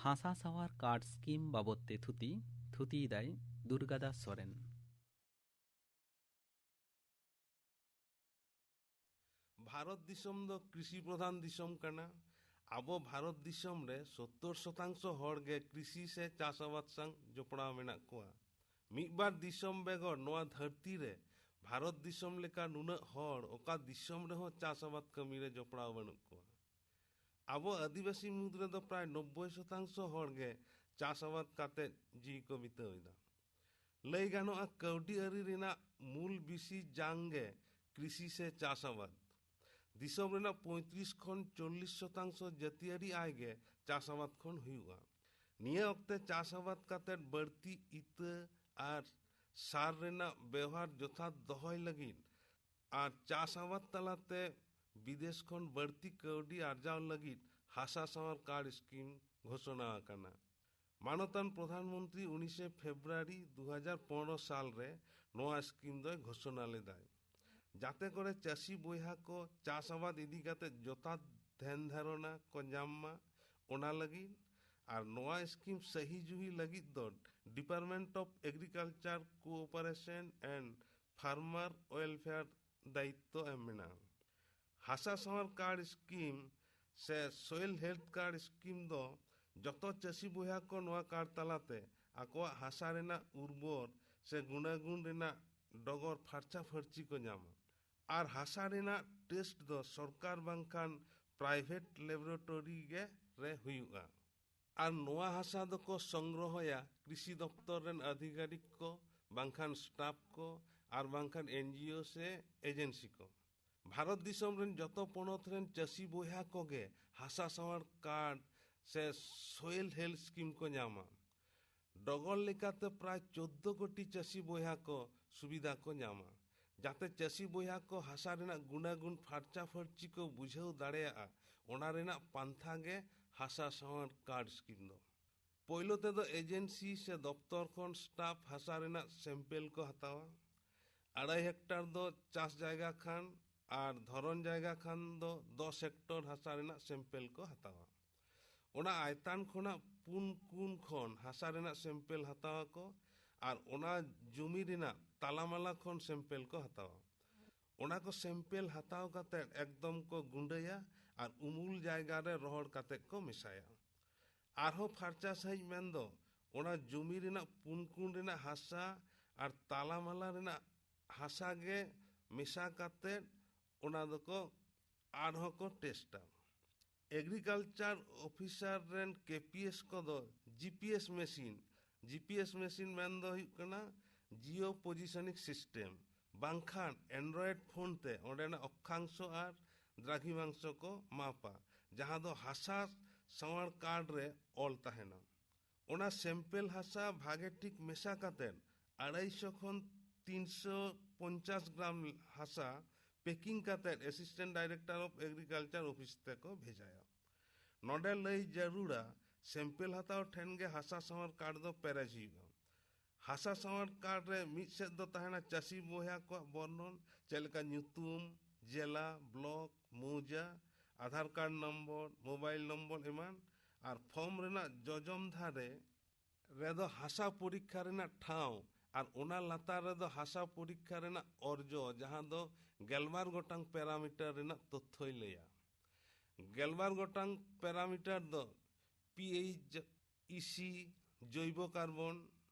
ᱦᱟᱥᱟ ᱥᱟᱶᱟᱨ ᱠᱟᱨᱰ ᱥᱠᱤᱢ ᱵᱟᱵᱚᱫ ᱛᱮ ᱛᱷᱩᱛᱤ, ᱛᱷᱩᱛᱤᱭᱮᱫᱟᱭ ᱫᱩᱨᱜᱟ ᱫᱟᱥ ᱥᱚᱨᱮᱱ᱾ ᱵᱷᱟᱨᱚᱛ ᱫᱤᱥᱚᱢ ᱫᱚ ᱠᱨᱤᱥᱤ ᱯᱨᱚᱫᱷᱟᱱ ᱫᱤᱥᱚᱢ ᱠᱟᱱᱟ᱾ ᱟᱵᱚ ᱵᱷᱟᱨᱚᱛ ᱫᱤᱥᱚᱢ ᱨᱮ ᱥᱳᱛᱛᱳᱨ ᱥᱚᱛᱟᱝᱥᱚ ᱦᱚᱲ ᱜᱮ ᱠᱨᱤᱥᱤ ᱥᱮ ᱪᱟᱥ ᱟᱵᱟᱫ ᱥᱟᱶ ᱡᱚᱯᱲᱟᱣ ᱢᱮᱱᱟᱜ ᱠᱚᱣᱟ᱾ ᱢᱤᱫ ᱵᱟᱨ ᱫᱤᱥᱚᱢ ᱵᱮᱜᱚᱨ ᱱᱚᱣᱟ ᱫᱷᱟᱹᱨᱛᱤ ᱨᱮ ᱵᱷᱟᱨᱚᱛ ᱫᱤᱥᱚᱢ ᱞᱮᱠᱟ ᱱᱩᱱᱟᱹᱜ ᱦᱚᱲ ᱚᱠᱟ ᱫᱤᱥᱚᱢ ᱨᱮᱦᱚᱸ ᱪᱟᱥ ᱟᱵᱟᱫ ᱠᱟᱹᱢᱤ ᱨᱮ ᱡᱚᱯᱲᱟᱣ ᱵᱟᱹᱱᱩᱜ ᱠᱚᱣᱟ᱾ ᱟᱵᱚ ᱟᱹᱫᱤᱵᱟᱹᱥᱤ ᱢᱩᱫᱽ ᱨᱮᱫᱚ ᱯᱨᱟᱭ ᱱᱚᱵᱵᱳᱭ ᱥᱚᱛᱟᱝᱥᱚ ᱦᱚᱲ ᱜᱮ ᱪᱟᱥ ᱟᱵᱟᱫ ᱠᱟᱛᱮ ᱡᱤᱣᱤ ᱠᱚ ᱵᱤᱛᱟᱹᱣ ᱮᱫᱟ᱾ ᱞᱟᱹᱭ ᱜᱟᱱᱚᱜᱼᱟ, ᱠᱟᱹᱣᱰᱤ ᱟᱹᱨᱤ ᱨᱮᱱᱟᱜ ᱢᱩᱞ ᱵᱤᱥᱤ ᱡᱟᱝ ᱜᱮ ᱠᱨᱤᱥᱤ ᱥᱮ ᱪᱟᱥ ᱟᱵᱟᱫ᱾ ᱫᱤᱥᱚᱢ ᱨᱮᱱᱟᱜ ᱯᱚᱸᱭᱛᱨᱤᱥ ᱠᱷᱚᱱ ᱪᱚᱞᱞᱤᱥ ᱥᱚᱛᱟᱝᱥᱚ ᱡᱟᱹᱛᱤᱭᱟᱹᱨᱤ ᱟᱭ ᱜᱮ ᱪᱟᱥ ᱟᱵᱟᱫ ᱠᱷᱚᱱ ᱦᱩᱭᱩᱜᱼᱟ᱾ ᱱᱤᱭᱟᱹ ᱚᱠᱛᱮ ᱪᱟᱥ ᱟᱵᱟᱫ ᱠᱟᱛᱮ ᱵᱟᱹᱲᱛᱤ ᱤᱛᱟᱹ ᱟᱨ ᱥᱟᱨ ᱨᱮᱱᱟᱜ ᱵᱮᱣᱦᱟᱨ ᱡᱚᱛᱷᱟᱛ ᱫᱚᱦᱚᱭ ᱞᱟᱹᱜᱤᱫ ᱟᱨ ᱪᱟᱥ ᱟᱵᱟᱫ ᱛᱟᱞᱟᱛᱮ ᱵᱤᱫᱮᱥ ᱠᱷᱚᱱ ᱵᱟᱹᱲᱛᱤ ᱠᱟᱹᱣᱰᱤ ᱟᱨᱡᱟᱣ ᱞᱟᱹᱜᱤᱫ ᱦᱟᱥᱟ ᱥᱟᱶᱟᱨ ᱠᱟᱨᱰ ᱥᱠᱤᱢ ᱜᱷᱳᱥᱚᱱᱟ ᱟᱠᱟᱱᱟ᱾ ᱢᱟᱱᱚᱛᱟᱱ ᱯᱨᱚᱫᱷᱟᱱ ᱢᱚᱱᱛᱨᱤ ᱩᱱᱤᱥᱮ ᱯᱷᱮᱵᱽᱨᱩᱣᱟᱨᱤ ᱫᱩ ᱦᱟᱡᱟᱨ ᱯᱚᱱᱨᱚ ᱥᱟᱞ ᱨᱮ ᱱᱚᱣᱟ ᱥᱠᱤᱢ ᱫᱚᱭ ᱜᱷᱳᱥᱚᱱᱟ ᱞᱮᱫᱟᱭ, ᱡᱟᱛᱮ ᱠᱚᱨᱮ ᱪᱟᱹᱥᱤ ᱵᱚᱭᱦᱟ ᱠᱚ ᱪᱟᱥ ᱟᱵᱟᱫ ᱤᱫᱤ ᱠᱟᱛᱮ ᱡᱚᱛᱷᱟᱛ ᱫᱷᱮᱱ ᱫᱷᱟᱨᱚᱱᱟ ᱠᱚ ᱧᱟᱢ ᱢᱟ, ᱚᱱᱟ ᱞᱟᱹᱜᱤᱫ᱾ ᱟᱨ ᱱᱚᱣᱟ ᱥᱠᱤᱢ ᱥᱟᱹᱦᱤ ᱡᱩᱦᱤ ᱞᱟᱹᱜᱤᱫ ᱫᱚ Department of Agriculture Cooperation and Farmer Welfare ᱫᱟᱭᱤᱛᱛᱚ ᱮᱢ ᱢᱮᱱᱟᱜᱼᱟ᱾ ᱦᱟᱥᱟ ᱥᱟᱶᱟᱨ ᱠᱟᱨᱰ ᱥᱠᱤᱢ ᱥᱮ ᱥᱚᱭᱮᱞ ᱦᱮᱞᱛᱷ ᱠᱟᱨᱰ ᱥᱠᱤᱢ ᱫᱚ ᱡᱚᱛᱚ ᱪᱟᱹᱥᱤ ᱵᱚᱭᱦᱟ ᱠᱚ ᱱᱚᱣᱟ ᱠᱟᱨᱰ ᱛᱟᱞᱟᱛᱮ ᱟᱠᱚᱣᱟᱜ ᱦᱟᱥᱟ ᱨᱮᱱᱟᱜ ᱩᱨᱵᱚᱨ ᱥᱮ ᱜᱩᱱᱟᱜᱩᱱ ᱨᱮᱱᱟᱜ ᱰᱚᱜᱚᱨ ᱯᱷᱟᱨᱪᱟ ᱯᱷᱟᱹᱨᱪᱤ ᱠᱚ ᱧᱟᱢᱟ᱾ ᱟᱨ ᱦᱟᱥᱟ ᱨᱮᱱᱟᱜ ᱴᱮᱥᱴ ᱫᱚ ᱥᱚᱨᱠᱟᱨ ᱵᱟᱝᱠᱷᱟᱱ ᱯᱨᱟᱭᱵᱷᱮᱴ ᱞᱮᱵᱚᱨᱮᱴᱚᱨᱤ ᱜᱮ ᱨᱮ ᱦᱩᱭᱩᱜᱼᱟ᱾ ᱟᱨ ᱱᱚᱣᱟ ᱦᱟᱥᱟ ᱫᱚᱠᱚ ᱥᱚᱝᱜᱨᱚᱦᱚᱭᱟ ᱠᱨᱤᱥᱤ ᱫᱚᱯᱛᱚᱨ ᱨᱮᱱ ᱟᱫᱷᱤᱠᱟᱨᱤᱠ ᱠᱚ ᱵᱟᱝᱠᱷᱟᱱ ᱥᱴᱟᱯ ᱠᱚ, ᱟᱨ ᱵᱟᱝᱠᱷᱟᱱ ᱮᱱᱡᱤᱳ ᱥᱮ ᱮᱡᱮᱱᱥᱤ ᱠᱚ᱾ ᱵᱷᱟᱨᱚᱛ ᱫᱤᱥᱚᱢ ᱨᱮᱱ ᱡᱚᱛᱚ ᱯᱚᱱᱚᱛ ᱨᱮᱱ ᱪᱟᱹᱥᱤ ᱵᱚᱭᱦᱟ ᱠᱚᱜᱮ ᱦᱟᱥᱟ ᱥᱟᱶᱟᱨ ᱠᱟᱨᱰ ᱥᱮ ᱥᱚᱭᱮᱞ ᱦᱮᱞᱛᱷ ᱥᱠᱤᱢ ᱠᱚ ᱧᱟᱢᱟ᱾ ᱰᱚᱜᱚᱨ ᱞᱮᱠᱟᱛᱮ ᱯᱨᱟᱭ ᱪᱳᱫᱽᱫᱳ ᱠᱳᱴᱤ ᱪᱟᱹᱥᱤ ᱵᱚᱭᱦᱟ ᱠᱚ ᱥᱩᱵᱤᱫᱷᱟ ᱠᱚ ᱧᱟᱢᱟ, ᱡᱟᱛᱮ ᱪᱟᱹᱥᱤ ᱵᱚᱭᱦᱟ ᱠᱚ ᱦᱟᱥᱟ ᱨᱮᱱᱟᱜ ᱜᱩᱱᱟᱜᱩᱱ ᱯᱷᱟᱨᱪᱟ ᱯᱷᱟᱹᱨᱪᱤ ᱠᱚ ᱵᱩᱡᱷᱟᱹᱣ ᱫᱟᱲᱮᱭᱟᱜᱼᱟ᱾ ᱚᱱᱟ ᱨᱮᱱᱟᱜ ᱯᱟᱱᱛᱷᱟ ᱜᱮ ᱦᱟᱥᱟ ᱥᱟᱶᱟᱨ ᱠᱟᱨᱰ ᱥᱠᱤᱢ ᱫᱚ᱾ ᱯᱳᱭᱞᱳ ᱛᱮᱫᱚ ᱮᱡᱮᱱᱥᱤ ᱥᱮ ᱫᱚᱯᱛᱚᱨ ᱠᱷᱚᱱ ᱥᱴᱟᱯ ᱦᱟᱥᱟ ᱨᱮᱱᱟᱜ ᱥᱮᱢᱯᱮᱞ ᱠᱚ ᱦᱟᱛᱟᱣᱟ᱾ ᱟᱲᱟᱭ ᱦᱮᱠᱴᱟᱨ ᱫᱚ ᱪᱟᱥ ᱡᱟᱭᱜᱟ ᱠᱷᱟᱱ ᱟᱨ ᱫᱷᱚᱨᱚᱱ ᱡᱟᱭᱜᱟ ᱠᱷᱟᱱ ᱫᱚ ᱫᱚᱥ ᱦᱮᱠᱴᱚᱨ ᱦᱟᱥᱟ ᱨᱮᱱᱟᱜ ᱥᱮᱢᱯᱮᱞ ᱠᱚ ᱦᱟᱛᱟᱣᱟ᱾ ᱚᱱᱟ ᱟᱭᱛᱟᱱ ᱠᱷᱚᱱᱟᱜ ᱯᱩᱱ ᱠᱩᱱ ᱠᱷᱚᱱ ᱦᱟᱥᱟ ᱨᱮᱱᱟᱜ ᱥᱮᱢᱯᱮᱞ ᱦᱟᱛᱟᱣ ᱟᱠᱚ ᱟᱨ ᱚᱱᱟ ᱡᱩᱢᱤ ᱨᱮᱱᱟᱜ ᱛᱟᱞᱟᱢᱟᱞᱟ ᱠᱷᱚᱱ ᱥᱮᱢᱯᱮᱞ ᱠᱚ ᱦᱟᱛᱟᱣᱟ᱾ ᱚᱱᱟ ᱠᱚ ᱥᱮᱢᱯᱮᱞ ᱦᱟᱛᱟᱣ ᱠᱟᱛᱮ ᱮᱠᱫᱚᱢ ᱠᱚ ᱜᱩᱸᱰᱟᱹᱭᱟ ᱟᱨ ᱩᱢᱩᱞ ᱡᱟᱭᱜᱟ ᱨᱮ ᱨᱚᱦᱚᱲ ᱠᱟᱛᱮ ᱠᱚ ᱢᱮᱥᱟᱭᱟ᱾ ᱟᱨᱦᱚᱸ ᱯᱷᱟᱨᱪᱟ ᱥᱟᱺᱦᱤᱡ ᱢᱮᱱᱫᱚ ᱚᱱᱟ ᱡᱩᱢᱤ ᱨᱮᱱᱟᱜ ᱯᱩᱱ ᱠᱩᱱ ᱨᱮᱱᱟᱜ ᱦᱟᱥᱟ ᱟᱨ ᱛᱟᱞᱟᱢᱟᱞᱟ ᱨᱮᱱᱟᱜ ᱦᱟᱥᱟ ᱜᱮ ᱢᱮᱥᱟ ᱠᱟᱛᱮ ᱚᱱᱟ ᱫᱚᱠᱚ ᱟᱨᱦᱚᱸ ᱠᱚ ᱴᱮᱥᱴᱟ᱾ ᱮᱜᱽᱨᱤᱠᱟᱞᱪᱟᱨ ᱚᱯᱷᱤᱥᱟᱨ ᱨᱮᱱ ᱠᱮᱯᱤᱮᱥ ᱠᱚᱫᱚ ᱡᱤᱯᱤᱮᱥ ᱢᱮᱥᱤᱱ, ᱡᱤᱯᱤᱮᱥ ᱢᱮᱥᱤᱱ ᱢᱮᱱ ᱫᱚ ᱦᱩᱭᱩᱜ ᱠᱟᱱᱟ ᱡᱤᱭᱳ ᱯᱚᱡᱤᱥᱚᱱᱤᱝ ᱥᱤᱥᱴᱮᱢ, ᱵᱟᱝᱠᱷᱟᱱ ᱮᱱᱰᱨᱚᱭᱮᱰ ᱯᱷᱳᱱ ᱛᱮ ᱚᱸᱰᱮᱱᱟᱜ ᱚᱠᱠᱷᱟᱝᱥᱚ ᱟᱨ ᱫᱨᱟᱜᱷᱤᱢᱟᱝᱥᱚ ᱠᱚ ᱢᱟᱯᱟ, ᱡᱟᱦᱟᱸ ᱫᱚ ᱦᱟᱥᱟ ᱥᱟᱶᱟᱨ ᱠᱟᱨᱰ ᱨᱮ ᱚᱞ ᱛᱟᱦᱮᱱᱟ᱾ ᱚᱱᱟ ᱥᱮᱢᱯᱮᱞ ᱦᱟᱥᱟ ᱵᱷᱟᱜᱮ ᱴᱷᱤᱠ ᱢᱮᱥᱟ ᱠᱟᱛᱮ ᱟᱲᱟᱭᱥᱚ ᱠᱷᱚᱱ ᱛᱤᱱᱥᱚ ᱯᱚᱧᱪᱟᱥ ᱜᱨᱟᱢ ᱦᱟᱥᱟ ᱯᱮᱠᱤᱝ ᱠᱟᱛᱮ assistant director of agriculture office ᱛᱮᱠᱚ ᱵᱷᱮᱡᱟᱭᱟ᱾ ᱱᱚᱰᱮ ᱞᱟᱹᱭ ᱡᱟᱹᱨᱩᱲᱟ, ᱥᱮᱢᱯᱮᱞ ᱦᱟᱛᱟᱣ ᱴᱷᱮᱱ ᱜᱮ ᱦᱟᱥᱟ ᱥᱟᱶᱟᱨ ᱠᱟᱨᱰ ᱫᱚ ᱯᱮᱨᱮᱡ ᱦᱩᱭᱩᱜᱼᱟ᱾ ᱦᱟᱥᱟ ᱥᱟᱶᱟᱨ ᱠᱟᱨᱰ ᱨᱮ ᱢᱤᱫ ᱥᱮᱫ ᱫᱚ ᱛᱟᱦᱮᱱᱟ ᱪᱟᱹᱥᱤ ᱵᱚᱭᱦᱟ ᱠᱚᱣᱟᱜ ᱵᱚᱨᱱᱚᱱ, ᱪᱮᱫ ᱞᱮᱠᱟ ᱧᱩᱛᱩᱢ, ᱡᱮᱞᱟ, ᱵᱞᱚᱠ, ᱢᱳᱣᱡᱟ, Aadhaar card number, mobile number ᱮᱢᱟᱱ, ᱟᱨ ᱯᱷᱚᱨᱢ ᱨᱮᱱᱟᱜ ᱡᱚᱡᱚᱢ ᱫᱷᱟᱨᱮ ᱨᱮᱫᱚ ᱦᱟᱥᱟ ᱯᱚᱨᱤᱠᱠᱷᱟ ᱨᱮᱱᱟᱜ ᱴᱷᱟᱶ ᱟᱨ ᱚᱱᱟ ᱞᱟᱛᱟᱨ ᱨᱮᱫᱚ ᱦᱟᱥᱟ ᱯᱚᱨᱤᱠᱠᱷᱟ ᱨᱮᱱᱟᱜ ᱚᱨᱡᱚ, ᱡᱟᱦᱟᱸ ᱫᱚ ᱜᱮᱞᱵᱟᱨ ᱜᱚᱴᱟᱝ ᱯᱮᱨᱟᱢᱤᱴᱟᱨ ᱨᱮᱱᱟᱜ ᱛᱚᱛᱛᱷᱚᱭ ᱞᱟᱹᱭᱟ᱾ ᱜᱮᱞᱵᱟᱨ ᱜᱚᱴᱟᱝ ᱯᱮᱨᱟᱢᱤᱴᱟᱨ ᱫᱚ ᱯᱤ ᱮᱭᱤᱪ, ᱤ ᱥᱤ, ᱡᱳᱭᱵᱚ ᱠᱟᱨᱵᱚᱱ,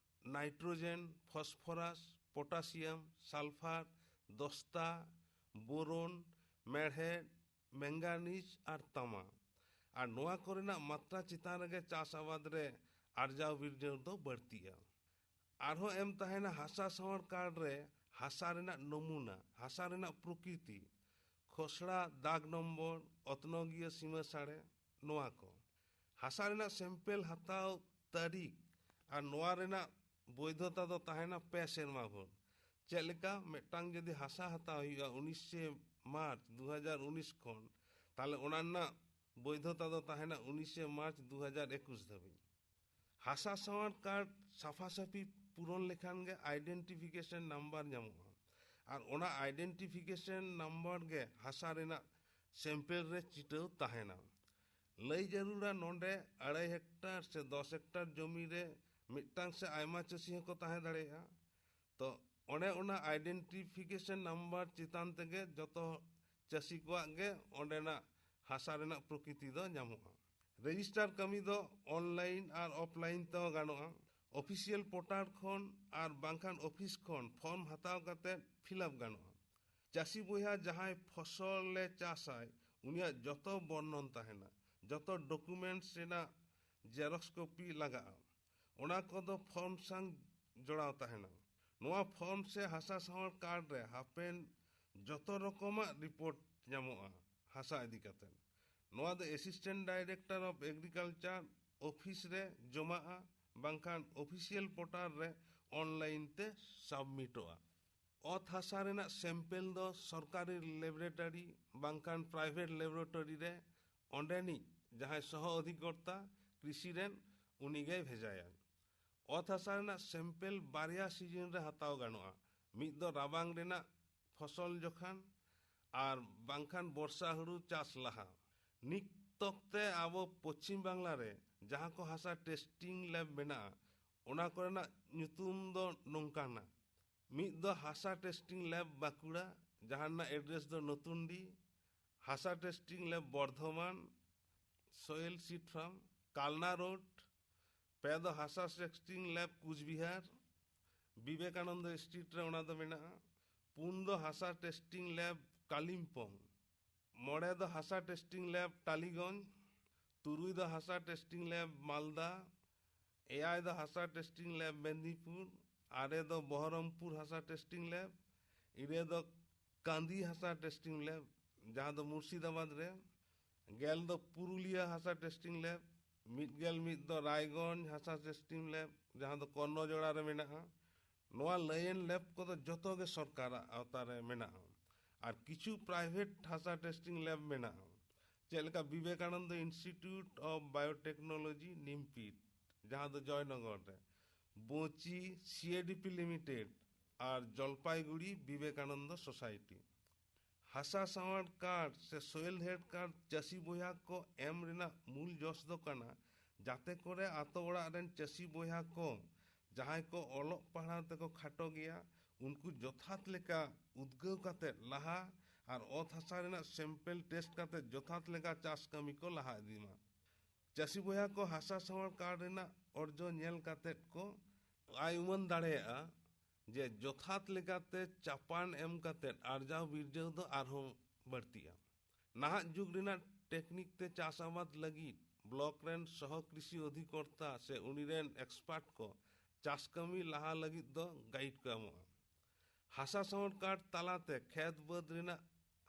ᱱᱟᱭᱴᱨᱳᱡᱮᱱ, ᱯᱷᱚᱥᱯᱷᱚᱨᱟᱥ, ᱯᱚᱴᱟᱥᱤᱭᱟᱢ, ᱥᱟᱞᱯᱷᱟᱨ, ᱫᱚᱥᱛᱟ, ᱵᱳᱨᱚᱱ, ᱢᱮᱲᱦᱮᱫ, ᱢᱮᱝᱜᱟᱱᱤᱡᱽ ᱟᱨ ᱛᱟᱢᱟ᱾ ᱟᱨ ᱱᱚᱣᱟ ᱠᱚᱨᱮᱱᱟᱜ ᱢᱟᱛᱨᱟ ᱪᱮᱛᱟᱱ ᱨᱮᱜᱮ ᱪᱟᱥ ᱟᱵᱟᱫ ᱨᱮ ᱟᱨᱡᱟᱣ ᱵᱤᱨᱡᱟᱹᱣ ᱫᱚ ᱵᱟᱹᱲᱛᱤᱜᱼᱟ᱾ ᱟᱨᱦᱚᱸ ᱮᱢ ᱛᱟᱦᱮᱱᱟ ᱦᱟᱥᱟ ᱥᱟᱶᱟᱨ ᱠᱟᱨᱰ ᱨᱮ ᱦᱟᱥᱟ ᱨᱮᱱᱟᱜ ᱱᱚᱢᱩᱱᱟ, ᱦᱟᱥᱟ ᱨᱮᱱᱟᱜ ᱯᱨᱚᱠᱨᱤᱛᱤ, ᱠᱷᱚᱥᱲᱟ ᱫᱟᱜᱽ ᱱᱚᱢᱵᱚᱨ, ᱚᱛᱱᱚᱜᱤᱭᱟᱹ ᱥᱤᱢᱟᱹ ᱥᱟᱲᱮ, ᱱᱚᱣᱟ ᱠᱚ᱾ ᱦᱟᱥᱟ ᱨᱮᱱᱟᱜ ᱥᱮᱢᱯᱮᱞ ᱦᱟᱛᱟᱣ ᱛᱟᱹᱨᱤᱠᱷ ᱟᱨ ᱱᱚᱣᱟ ᱨᱮᱱᱟᱜ ᱵᱳᱭᱫᱷᱚᱛᱟ ᱫᱚ ᱛᱟᱦᱮᱱᱟ ᱯᱮ ᱥᱮᱨᱢᱟ ᱵᱷᱳᱨ᱾ ᱪᱮᱫ ᱞᱮᱠᱟ? ᱢᱤᱫᱴᱟᱝ ᱡᱩᱫᱤ ᱦᱟᱥᱟ ᱦᱟᱛᱟᱣ ᱦᱩᱭᱩᱜᱼᱟ ᱩᱱᱤᱥᱮ ᱢᱟᱨᱪ ᱫᱩ ᱦᱟᱡᱟᱨ ᱩᱱᱤᱥ ᱠᱷᱚᱱ, ᱛᱟᱦᱞᱮ ᱚᱱᱟ ᱨᱮᱱᱟᱜ ᱵᱳᱭᱫᱷᱚᱛᱟ ᱫᱚ ᱛᱟᱦᱮᱱᱟ ᱩᱱᱤᱥᱮ ᱢᱟᱨᱪ ᱫᱩ ᱦᱟᱡᱟᱨ ᱮᱠᱩᱥ ᱫᱷᱟᱹᱵᱤᱡ᱾ ᱦᱟᱥᱟ ᱥᱟᱶᱟᱨ ᱠᱟᱨᱰ ᱥᱟᱯᱷᱟᱥᱟᱹᱯᱷᱤ ᱯᱩᱨᱚᱱ ᱞᱮᱠᱷᱟᱱ ᱜᱮ ᱟᱭᱰᱮᱱᱴᱤᱯᱷᱤᱠᱮᱥᱚᱱ ᱱᱟᱢᱵᱟᱨ ᱧᱟᱢᱚᱜᱼᱟ, ᱟᱨ ᱚᱱᱟ ᱟᱭᱰᱮᱱᱴᱤᱯᱷᱤᱠᱮᱥᱚᱱ ᱱᱟᱢᱵᱟᱨ ᱜᱮ ᱦᱟᱥᱟ ᱨᱮᱱᱟᱜ ᱥᱮᱢᱯᱮᱞ ᱨᱮ ᱪᱤᱴᱟᱹᱣ ᱛᱟᱦᱮᱱᱟ᱾ ᱞᱟᱹᱭ ᱡᱟᱹᱨᱩᱲᱟ, ᱱᱚᱰᱮ ᱟᱲᱟᱭ ᱦᱮᱠᱴᱟᱨ ᱥᱮ ᱫᱚᱥ ᱦᱮᱠᱴᱟᱨ ᱡᱚᱢᱤ ᱨᱮ ᱢᱤᱫᱴᱟᱝ ᱥᱮ ᱟᱭᱢᱟ ᱪᱟᱹᱥᱤ ᱦᱚᱸᱠᱚ ᱛᱟᱦᱮᱸ ᱫᱟᱲᱮᱭᱟᱜᱼᱟ᱾ ᱛᱚ ᱚᱱᱮ ᱚᱱᱟ ᱟᱭᱰᱮᱱᱴᱤᱯᱷᱤᱠᱮᱥᱚᱱ ᱱᱟᱢᱵᱟᱨ ᱪᱮᱛᱟᱱ ᱛᱮᱜᱮ ᱡᱚᱛᱚ ᱪᱟᱹᱥᱤ ᱠᱚᱣᱟᱜ ᱜᱮ ᱚᱸᱰᱮᱱᱟᱜ ᱦᱟᱥᱟ ᱨᱮᱱᱟᱜ ᱯᱨᱚᱠᱨᱤᱛᱤ ᱫᱚ ᱧᱟᱢᱚᱜᱼᱟ᱾ ᱨᱮᱡᱤᱥᱴᱟᱨ ᱠᱟᱹᱢᱤ ᱫᱚ ᱚᱱᱞᱟᱭᱤᱱ ᱟᱨ ᱚᱯᱷᱞᱟᱭᱤᱱ ᱛᱮᱦᱚᱸ ᱜᱟᱱᱚᱜᱼᱟ᱾ ᱚᱯᱷᱤᱥᱤᱭᱟᱞ ᱯᱳᱨᱴᱟᱞ ᱠᱷᱚᱱ ᱟᱨ ᱵᱟᱝᱠᱷᱟᱱ ᱚᱯᱷᱤᱥ ᱠᱷᱚᱱ ᱯᱷᱚᱨᱢ ᱦᱟᱛᱟᱣ ᱠᱟᱛᱮ ᱯᱷᱤᱞᱟᱯ ᱜᱟᱱᱚᱜᱼᱟ᱾ ᱪᱟᱹᱥᱤ ᱵᱚᱭᱦᱟ ᱡᱟᱦᱟᱸᱭ ᱯᱷᱚᱥᱚᱞ ᱮ ᱪᱟᱥᱟᱭ, ᱩᱱᱤᱭᱟᱜ ᱡᱚᱛᱚ ᱵᱚᱨᱱᱚᱱ ᱛᱟᱦᱮᱱᱟ, ᱡᱚᱛᱚ ᱰᱚᱠᱩᱢᱮᱱᱴᱥ ᱨᱮᱱᱟᱜ ᱡᱮᱨᱚᱠᱥ ᱠᱚᱯᱤ ᱞᱟᱜᱟᱜᱼᱟ᱾ ᱚᱱᱟ ᱠᱚᱫᱚ ᱯᱷᱚᱨᱢ ᱥᱟᱶ ᱡᱚᱲᱟᱣ ᱛᱟᱦᱮᱱᱟ᱾ ᱱᱚᱣᱟ ᱯᱷᱚᱨᱢ ᱥᱮ ᱦᱟᱥᱟ ᱥᱟᱶᱟᱨ ᱠᱟᱨᱰ ᱨᱮ ᱦᱟᱯᱮᱱ ᱡᱚᱛᱚ ᱨᱚᱠᱚᱢᱟᱜ ᱨᱤᱯᱳᱨᱴ ᱧᱟᱢᱚᱜᱼᱟ ᱦᱟᱥᱟ ᱤᱫᱤ ᱠᱟᱛᱮ᱾ ᱱᱚᱣᱟ ᱫᱚ assistant director of agriculture office ᱨᱮ ᱡᱚᱢᱟᱜᱼᱟ, ᱵᱟᱝᱠᱷᱟᱱ ᱚᱯᱷᱤᱥᱤᱭᱟᱞ ᱯᱳᱨᱴᱟᱞ ᱨᱮ ᱚᱱᱞᱟᱭᱤᱱ ᱛᱮ ᱥᱟᱵᱢᱤᱴᱚᱜᱼᱟ᱾ ᱚᱛ ᱦᱟᱥᱟ ᱨᱮᱱᱟᱜ ᱥᱮᱢᱯᱮᱞ ᱫᱚ ᱥᱚᱨᱠᱟᱨᱤ ᱞᱮᱵᱚᱨᱮᱴᱚᱨᱤ ᱵᱟᱝᱠᱷᱟᱱ ᱯᱨᱟᱭᱵᱷᱮᱴ ᱞᱮᱵᱚᱨᱮᱴᱚᱨᱤ ᱨᱮ ᱚᱸᱰᱮᱱᱤᱡ ᱡᱟᱦᱟᱸᱭ ᱥᱚᱦᱚ ᱚᱫᱷᱤᱠᱚᱨᱛᱟ ᱠᱨᱤᱥᱤ ᱨᱮᱱ, ᱩᱱᱤᱜᱮᱭ ᱵᱷᱮᱡᱟᱭᱟ᱾ ᱚᱛ ᱦᱟᱥᱟ ᱨᱮᱱᱟᱜ ᱥᱮᱢᱯᱮᱞ ᱵᱟᱨᱭᱟ ᱥᱤᱡᱤᱱ ᱨᱮ ᱦᱟᱛᱟᱣ ᱜᱟᱱᱚᱜᱼᱟ, ᱢᱤᱫ ᱫᱚ ᱨᱟᱵᱟᱝ ᱨᱮᱱᱟᱜ ᱯᱷᱚᱥᱚᱞ ᱡᱚᱠᱷᱟᱱ ᱟᱨ ᱵᱟᱝᱠᱷᱟᱱ ᱵᱚᱨᱥᱟ ᱦᱩᱲᱩ ᱪᱟᱥ ᱞᱟᱦᱟ᱾ ᱱᱤᱛ ᱚᱠᱛᱮ ᱟᱵᱚ ᱯᱚᱪᱷᱤᱢ ᱵᱟᱝᱞᱟ ᱨᱮ ᱡᱟᱦᱟᱸ ᱠᱚ ᱦᱟᱥᱟ ᱴᱮᱥᱴᱤᱝ ᱞᱮᱵ ᱢᱮᱱᱟᱜᱼᱟ, ᱚᱱᱟ ᱠᱚᱨᱮᱱᱟᱜ ᱧᱩᱛᱩᱢ ᱫᱚ ᱱᱚᱝᱠᱟᱱᱟ: ᱢᱤᱫ ᱫᱚ ᱦᱟᱥᱟ ᱴᱮᱥᱴᱤᱝ ᱞᱮᱵ ᱵᱟᱸᱠᱩᱲᱟ, ᱡᱟᱦᱟᱸ ᱨᱮᱱᱟᱜ ᱮᱰᱨᱮᱥ ᱫᱚ ᱱᱚᱛᱩᱱᱰᱤ, ᱦᱟᱥᱟ testing lab Bardhaman, soil seed farm, Kalna road. ᱯᱮ ᱫᱚ ᱦᱟᱥᱟ testing lab Coochbehar, Vivekananda street ᱨᱮ ᱚᱱᱟ ᱫᱚ ᱢᱮᱱᱟᱜᱼᱟ᱾ ᱯᱩᱱ ᱫᱚ ᱦᱟᱥᱟ ᱴᱮᱥᱴᱤᱝ ᱞᱮᱵ ᱠᱟᱞᱤᱢᱯᱚᱝ᱾ ᱢᱚᱬᱮ ᱫᱚ ᱦᱟᱥᱟ ᱴᱮᱥᱴᱤᱝ ᱞᱮᱵ ᱴᱟᱞᱤᱜᱚᱸᱡᱽ᱾ ᱛᱩᱨᱩᱭ ᱫᱚ ᱦᱟᱥᱟ ᱴᱮᱥᱴᱤᱝ ᱞᱮᱵ ᱢᱟᱞᱫᱟ᱾ ᱮᱭᱟᱭ ᱫᱚ ᱦᱟᱥᱟ ᱴᱮᱥᱴᱤᱝ ᱞᱮᱵ ᱢᱮᱫᱽᱱᱤᱯᱩᱨ, ᱟᱨᱮ ᱫᱚ ᱵᱚᱦᱚᱨᱚᱢᱯᱩᱨ ᱦᱟᱥᱟ ᱴᱮᱥᱴᱤᱝ ᱞᱮᱵ, ᱤᱨᱟᱹ ᱫᱚ ᱠᱟᱸᱫᱤ ᱦᱟᱥᱟ ᱴᱮᱥᱴᱤᱝ ᱞᱮᱵ, ᱡᱟᱦᱟᱸ ᱫᱚ ᱢᱩᱨᱥᱤᱫᱟᱵᱟᱫᱽ ᱨᱮ, ᱜᱮᱞ ᱫᱚ ᱯᱩᱨᱩᱞᱤᱭᱟᱹ ᱦᱟᱥᱟ ᱴᱮᱥᱴᱤᱝ ᱞᱮᱵ, ᱢᱤᱫ ᱜᱮᱞ ᱢᱤᱫ ᱫᱚ ᱨᱟᱭᱜᱚᱸᱡᱽ ᱦᱟᱥᱟ ᱴᱮᱥᱴᱤᱝ ᱞᱮᱵ, ᱡᱟᱦᱟᱸ ᱫᱚ ᱠᱚᱨᱱᱚᱡᱳᱲᱟ ᱨᱮ ᱢᱮᱱᱟᱜᱼᱟ᱾ ᱱᱚᱣᱟ ᱞᱟᱹᱭᱮᱱ ᱞᱮᱵ ᱠᱚᱫᱚ ᱡᱚᱛᱚ ᱜᱮ ᱥᱚᱨᱠᱟᱨᱟᱜ ᱟᱣᱛᱟ ᱨᱮ ᱢᱮᱱᱟᱜᱼᱟ᱾ ᱟᱨ ᱠᱤᱪᱷᱩ ᱯᱨᱟᱭᱵᱷᱮᱴ ᱦᱟᱥᱟ ᱴᱮᱥᱴᱤᱝ ᱞᱮᱵ ᱢᱮᱱᱟᱜᱼᱟ, ᱪᱮᱫ ᱞᱮᱠᱟ ᱵᱤᱵᱮᱠᱟᱱᱚᱱᱫᱚ ᱤᱱᱥᱴᱤᱴᱤᱭᱩᱴ ᱚᱯᱷ ᱵᱟᱭᱳᱴᱮᱠᱱᱳᱞᱚᱡᱤ, ᱱᱤᱢᱯᱤᱴ, ᱡᱟᱦᱟᱸ ᱫᱚ ᱡᱚᱭᱱᱚᱜᱚᱨ ᱨᱮ, ᱵᱳᱪᱤ ᱥᱤ ᱮ ᱰᱤ ᱯᱤ ᱞᱤᱢᱤᱴᱮᱰ, ᱟᱨ ᱡᱚᱞᱯᱟᱭᱜᱩᱲᱤ ᱵᱤᱵᱮᱠᱟᱱᱚᱱᱫᱚ ᱥᱳᱥᱟᱭᱴᱤ᱾ ᱦᱟᱥᱟ ᱥᱟᱶᱟᱨ ᱠᱟᱨᱰ ᱥᱮ ᱥᱚᱭᱮᱞ ᱦᱮᱞᱛᱷ ᱠᱟᱨᱰ ᱪᱟᱹᱥᱤ ᱵᱚᱭᱦᱟ ᱠᱚ ᱮᱢ ᱨᱮᱱᱟᱜ ᱢᱩᱞ ᱡᱚᱥ ᱫᱚ ᱠᱟᱱᱟ, ᱡᱟᱛᱮ ᱠᱚᱨᱮ ᱟᱛᱳ ᱚᱲᱟᱜ ᱨᱮᱱ ᱪᱟᱹᱥᱤ ᱵᱚᱭᱦᱟ ᱠᱚ, ᱡᱟᱦᱟᱸᱭ ᱠᱚ ᱚᱞᱚᱜ ᱯᱟᱲᱦᱟᱣ ᱛᱮᱠᱚ ᱠᱷᱟᱴᱚ ᱜᱮᱭᱟ, ᱩᱱᱠᱩ ᱡᱚᱛᱷᱟᱛ ᱞᱮᱠᱟ ᱩᱫᱽᱜᱟᱹᱣ ᱠᱟᱛᱮ ᱞᱟᱦᱟ ᱟᱨ ᱚᱛ ᱦᱟᱥᱟ ᱨᱮᱱᱟᱜ ᱥᱮᱢᱯᱮᱞ ᱴᱮᱥᱴ ᱠᱟᱛᱮ ᱡᱚᱛᱷᱟᱛ ᱞᱮᱠᱟ ᱪᱟᱥ ᱠᱟᱹᱢᱤ ᱠᱚ ᱞᱟᱦᱟ ᱤᱫᱤ ᱢᱟ᱾ ᱪᱟᱹᱥᱤ ᱵᱚᱭᱦᱟ ᱠᱚ ᱦᱟᱥᱟ ᱥᱟᱶᱟᱨ ᱠᱟᱨᱰ ᱨᱮᱱᱟᱜ ᱚᱨᱡᱚ ᱧᱮᱞ ᱠᱟᱛᱮ ᱠᱚ ᱟᱭ ᱩᱢᱟᱹᱱ ᱫᱟᱲᱮᱭᱟᱜᱼᱟ ᱡᱮ ᱡᱚᱛᱷᱟᱛ ᱞᱮᱠᱟᱛᱮ ᱪᱟᱯᱟᱱ ᱮᱢ ᱠᱟᱛᱮ ᱟᱨᱡᱟᱣ ᱵᱤᱨᱡᱟᱹᱣ ᱫᱚ ᱟᱨᱦᱚᱸ ᱵᱟᱹᱲᱛᱤᱜᱼᱟ᱾ ᱱᱟᱦᱟᱜ ᱡᱩᱜᱽ ᱨᱮᱱᱟᱜ ᱴᱮᱠᱱᱤᱠ ᱛᱮ ᱪᱟᱥ ᱟᱵᱟᱫ ᱞᱟᱹᱜᱤᱫ ᱵᱞᱚᱠ ᱨᱮᱱ ᱥᱚᱦᱚ ᱠᱨᱤᱥᱤ ᱚᱫᱷᱤᱠᱚᱨᱛᱟ ᱥᱮ ᱩᱱᱤ ᱨᱮᱱ ᱮᱠᱥᱯᱟᱨᱴ ᱠᱚ ᱪᱟᱥ ᱠᱟᱹᱢᱤ ᱞᱟᱦᱟ ᱞᱟᱹᱜᱤᱫ ᱫᱚ ᱜᱟᱭᱤᱰ ᱠᱚ ᱮᱢᱚᱜᱼᱟ᱾ ᱦᱟᱥᱟ ᱥᱟᱶᱟᱨ ᱠᱟᱨᱰ ᱛᱟᱞᱟᱛᱮ ᱠᱷᱮᱛ ᱵᱟᱹᱫᱽ ᱨᱮᱱᱟᱜ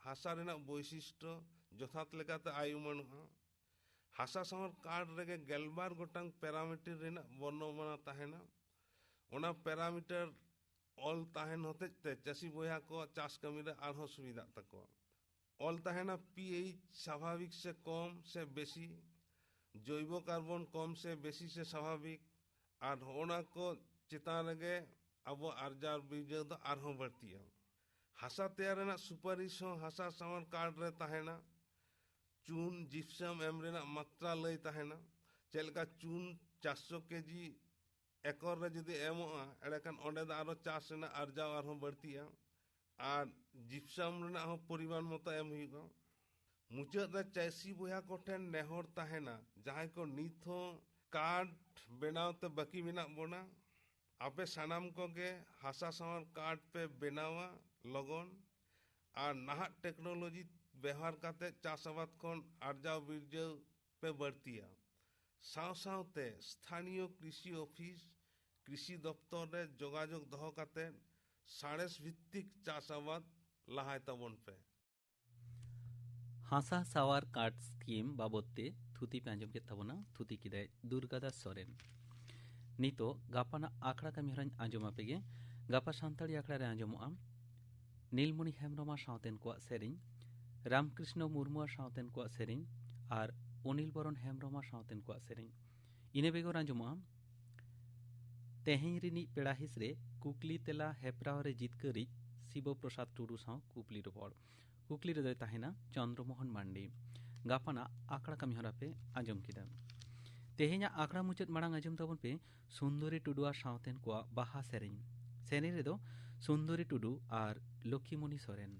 ᱦᱟᱥᱟ ᱨᱮᱱᱟᱜ ᱵᱳᱭᱥᱤᱥᱴᱚ ᱡᱚᱛᱷᱟᱛ ᱞᱮᱠᱟᱛᱮ ᱟᱭ ᱩᱢᱟᱹᱱᱚᱜᱼᱟ᱾ ᱦᱟᱥᱟ ᱥᱟᱶᱟᱨ ᱠᱟᱨᱰ ᱨᱮᱜᱮ ᱜᱮᱞᱵᱟᱨ ᱜᱚᱴᱟᱝ ᱯᱮᱨᱟᱢᱤᱴᱟᱨ ᱨᱮᱱᱟᱜ ᱵᱚᱨᱱᱚᱱᱟ ᱛᱟᱦᱮᱱᱟ᱾ ᱚᱱᱟ ᱯᱮᱨᱟᱢᱤᱴᱟᱨ ᱚᱞ ᱛᱟᱦᱮᱱ ᱦᱚᱛᱮᱡ ᱛᱮ ᱪᱟᱹᱥᱤ ᱵᱚᱭᱦᱟ ᱠᱚᱣᱟᱜ ᱪᱟᱥ ᱠᱟᱹᱢᱤ ᱨᱮ ᱟᱨᱦᱚᱸ ᱥᱩᱵᱤᱫᱷᱟᱜ ᱛᱟᱠᱚᱣᱟ᱾ ᱚᱞ ᱛᱟᱦᱮᱱᱟ ᱯᱤ ᱮᱭᱤᱪ ᱥᱟᱵᱷᱟᱵᱤᱠ ᱥᱮ ᱠᱚᱢ ᱥᱮ ᱵᱮᱥᱤ, ᱡᱚᱭᱵᱚ ᱠᱟᱨᱵᱚᱱ ᱠᱚᱢ ᱥᱮ ᱵᱮᱥᱤ ᱥᱮ ᱥᱟᱵᱷᱟᱵᱤᱠ, ᱟᱨ ᱦᱚᱸᱜᱼᱚ ᱱᱟ ᱠᱚ ᱪᱮᱛᱟᱱ ᱨᱮᱜᱮ ᱟᱵᱚ ᱟᱨᱡᱟᱣ ᱵᱤᱨᱡᱟᱹᱣ ᱫᱚ ᱟᱨᱦᱚᱸ ᱵᱟᱹᱲᱛᱤᱜᱼᱟ᱾ ᱦᱟᱥᱟ ᱛᱮᱭᱟᱨ ᱨᱮᱱᱟᱜ ᱥᱩᱯᱟᱨᱤᱥ ᱦᱚᱸ ᱦᱟᱥᱟ ᱥᱟᱶᱟᱨ ᱠᱟᱨᱰ ᱨᱮ ᱛᱟᱦᱮᱱᱟ᱾ ᱪᱩᱱ ᱡᱤᱯᱥᱟᱢ ᱮᱢ ᱨᱮᱱᱟᱜ ᱢᱟᱛᱨᱟ ᱞᱟᱹᱭ ᱛᱟᱦᱮᱱᱟ, ᱪᱮᱫ ᱞᱮᱠᱟ ᱪᱩᱱ ᱪᱟᱨᱥᱚ ᱠᱮᱡᱤ ᱮᱠᱚᱨ ᱨᱮ ᱡᱩᱫᱤ ᱮᱢᱚᱜᱼᱟ, ᱮᱸᱰᱮᱠᱷᱟᱱ ᱚᱸᱰᱮ ᱫᱚ ᱟᱨᱚ ᱪᱟᱥ ᱨᱮᱱᱟᱜ ᱟᱨᱡᱟᱣ ᱟᱨᱦᱚᱸ ᱵᱟᱹᱲᱛᱤᱜᱼᱟ᱾ ᱟᱨ ᱡᱤᱯᱥᱟᱢ ᱨᱮᱱᱟᱜ ᱦᱚᱸ ᱯᱚᱨᱤᱢᱟᱱ ᱢᱚᱛᱚ ᱮᱢ ᱦᱩᱭᱩᱜᱼᱟ᱾ ᱢᱩᱪᱟᱹᱫ ᱨᱮ ᱪᱟᱹᱥᱤ ᱵᱚᱭᱦᱟ ᱠᱚᱴᱷᱮᱱ ᱱᱮᱦᱚᱨ ᱛᱟᱦᱮᱱᱟ, ᱡᱟᱦᱟᱸᱭ ᱠᱚ ᱱᱤᱛ ᱦᱚᱸ ᱠᱟᱨᱰ ᱵᱮᱱᱟᱣ ᱛᱮ ᱵᱟᱹᱠᱤ ᱢᱮᱱᱟᱜ ᱵᱚᱱᱟ, ᱟᱯᱮ ᱥᱟᱱᱟᱢ ᱠᱚᱜᱮ ᱦᱟᱥᱟ ᱥᱟᱶᱟᱨ ᱠᱟᱨᱰ ᱯᱮ ᱵᱮᱱᱟᱣᱟ ᱞᱚᱜᱚᱱ, ᱟᱨ ᱱᱟᱦᱟᱜ ᱴᱮᱠᱱᱳᱞᱚᱡᱤ ᱵᱮᱣᱦᱟᱨ ᱠᱟᱛᱮ ᱪᱟᱥ ᱟᱵᱟᱫ ᱠᱷᱚᱱ ᱟᱨᱡᱟᱣ ᱵᱤᱨᱡᱟᱹᱣ ᱯᱮ ᱵᱟᱹᱲᱛᱤᱭᱟ᱾ ᱥᱟᱶ ᱥᱟᱶᱛᱮ ᱥᱛᱷᱟᱱᱤᱭᱚ ᱠᱨᱤᱥᱤ ᱚᱯᱷᱤᱥ, ᱠᱨᱤᱥᱤ ᱫᱚᱯᱛᱚᱨ ᱨᱮ ᱡᱳᱜᱟᱡᱳᱜᱽ ᱫᱚᱦᱚ ᱠᱟᱛᱮ ᱥᱟᱬᱮᱥ ᱵᱷᱤᱛᱛᱤᱠ ᱪᱟᱥ ᱟᱵᱟᱫ ᱞᱟᱦᱟᱭ ᱛᱟᱵᱚᱱ ᱯᱮ᱾ ᱦᱟᱥᱟ ᱥᱟᱶᱟᱨ ᱠᱟᱨᱰ ᱥᱠᱤᱢ ᱵᱟᱵᱚᱫ ᱛᱮ ᱛᱷᱩᱛᱤ ᱯᱮ ᱟᱸᱡᱚᱢ ᱠᱮᱫ ᱛᱟᱵᱚᱱᱟ᱾ ᱛᱷᱩᱛᱤ ᱠᱮᱫᱟᱭ ᱫᱩᱨᱜᱟ ᱫᱟᱥ ᱥᱚᱨᱮᱱ᱾ ᱱᱤᱛᱚᱜ ᱜᱟᱯᱟᱱᱟᱜ ᱟᱠᱷᱲᱟ ᱠᱟᱹᱢᱤ ᱦᱚᱨᱟᱧ ᱟᱸᱡᱚᱢ ᱟᱯᱮ ᱜᱮ᱾ ᱜᱟᱯᱟ ᱥᱟᱱᱛᱟᱲᱤ ᱟᱠᱷᱲᱟ ᱨᱮ ᱟᱸᱡᱚᱢᱚᱜᱼᱟ ᱱᱤᱞᱢᱚᱱᱤ ᱦᱮᱢᱵᱨᱚᱢᱟᱜ ᱥᱟᱶᱛᱮᱱ ᱠᱚᱣᱟᱜ ᱥᱮᱨᱮᱧ, ᱨᱟᱢᱠᱨᱤᱥᱱᱚ ᱢᱩᱨᱢᱩᱣᱟᱜ ᱥᱟᱶᱛᱮᱱ ᱠᱚᱣᱟᱜ ᱥᱮᱨᱮᱧ ᱟᱨ ᱚᱱᱤᱞ ᱵᱚᱨᱚᱱ ᱦᱮᱢᱵᱨᱚᱢᱟᱜ ᱥᱟᱶᱛᱮᱱ ᱠᱚᱣᱟᱜ ᱥᱮᱨᱮᱧ᱾ ᱤᱱᱟᱹ ᱵᱮᱜᱚᱨ ᱟᱸᱡᱚᱢᱚᱜᱼᱟ ᱛᱮᱦᱮᱧ ᱨᱤᱱᱤᱡ ᱯᱮᱲᱟ ᱦᱤᱸᱥ ᱨᱮ ᱠᱩᱠᱞᱤ ᱛᱮᱞᱟ ᱦᱮᱯᱨᱟᱣ ᱨᱮ ᱡᱤᱛᱠᱟᱹᱨᱤᱡ ᱥᱤᱵᱚ ᱯᱨᱚᱥᱟᱫᱽ ᱴᱩᱰᱩ ᱥᱟᱶ ᱠᱩᱠᱞᱤ ᱨᱚᱯᱚᱲ᱾ ᱠᱩᱠᱞᱤ ᱨᱮᱫᱚᱭ ᱛᱟᱦᱮᱱᱟ ᱪᱚᱱᱫᱨᱚ ᱢᱳᱦᱚᱱ ᱢᱟᱱᱰᱤ᱾ ᱜᱟᱯᱟᱱᱟᱜ ᱟᱠᱷᱲᱟ ᱠᱟᱹᱢᱤ ᱦᱚᱨᱟ ᱯᱮ ᱟᱸᱡᱚᱢ ᱠᱮᱫᱟ᱾ ᱛᱮᱦᱮᱧᱟᱜ ᱟᱠᱷᱲᱟ ᱢᱩᱪᱟᱹᱫ ᱢᱟᱲᱟᱝ ᱟᱸᱡᱚᱢ ᱛᱟᱵᱚᱱ ᱯᱮ ᱥᱩᱱᱫᱚᱨᱤ ᱴᱩᱰᱩᱣᱟᱜ ᱥᱟᱶᱛᱮᱱ ᱠᱚᱣᱟᱜ ᱵᱟᱦᱟ ᱥᱮᱨᱮᱧ᱾ ᱥᱮᱨᱮᱧ ᱨᱮᱫᱚ ᱥᱩᱱᱫᱚᱨᱤ ᱴᱩᱰᱩ ᱟᱨ ᱞᱚᱠᱠᱷᱤᱢᱚᱱᱤ ᱥᱚᱨᱮᱱ᱾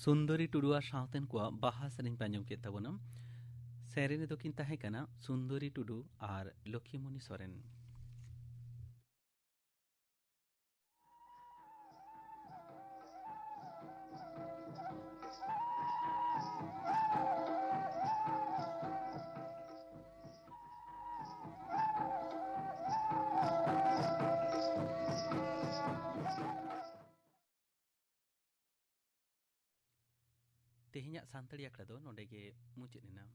ᱥᱩᱱᱫᱚᱨᱤ ᱴᱩᱰᱩ ᱟᱨ ᱥᱟᱶᱛᱮᱱ ᱠᱚᱣᱟᱜ ᱵᱟᱦᱟ ᱥᱮᱨᱮᱧ ᱯᱮ ᱟᱸᱡᱚᱢ ᱠᱮᱫ ᱛᱟᱵᱚᱱᱟ᱾ ᱥᱮᱨᱮᱧ ᱨᱮᱫᱚ ᱠᱤᱱ ᱛᱟᱦᱮᱸ ᱠᱟᱱᱟ ᱥᱩᱱᱫᱚᱨᱤ ᱴᱩᱰᱩ ᱟᱨ ᱞᱚᱠᱷᱤᱢᱚᱱᱤ ᱥᱚᱨᱮᱱ᱾ ᱛᱮᱦᱮᱧᱟᱜ ᱥᱟᱱᱛᱟᱲᱤ ᱟᱠᱷᱲᱟ ᱫᱚ ᱱᱚᱰᱮ ᱜᱮ ᱢᱩᱪᱟᱹᱫ ᱮᱱᱟ᱾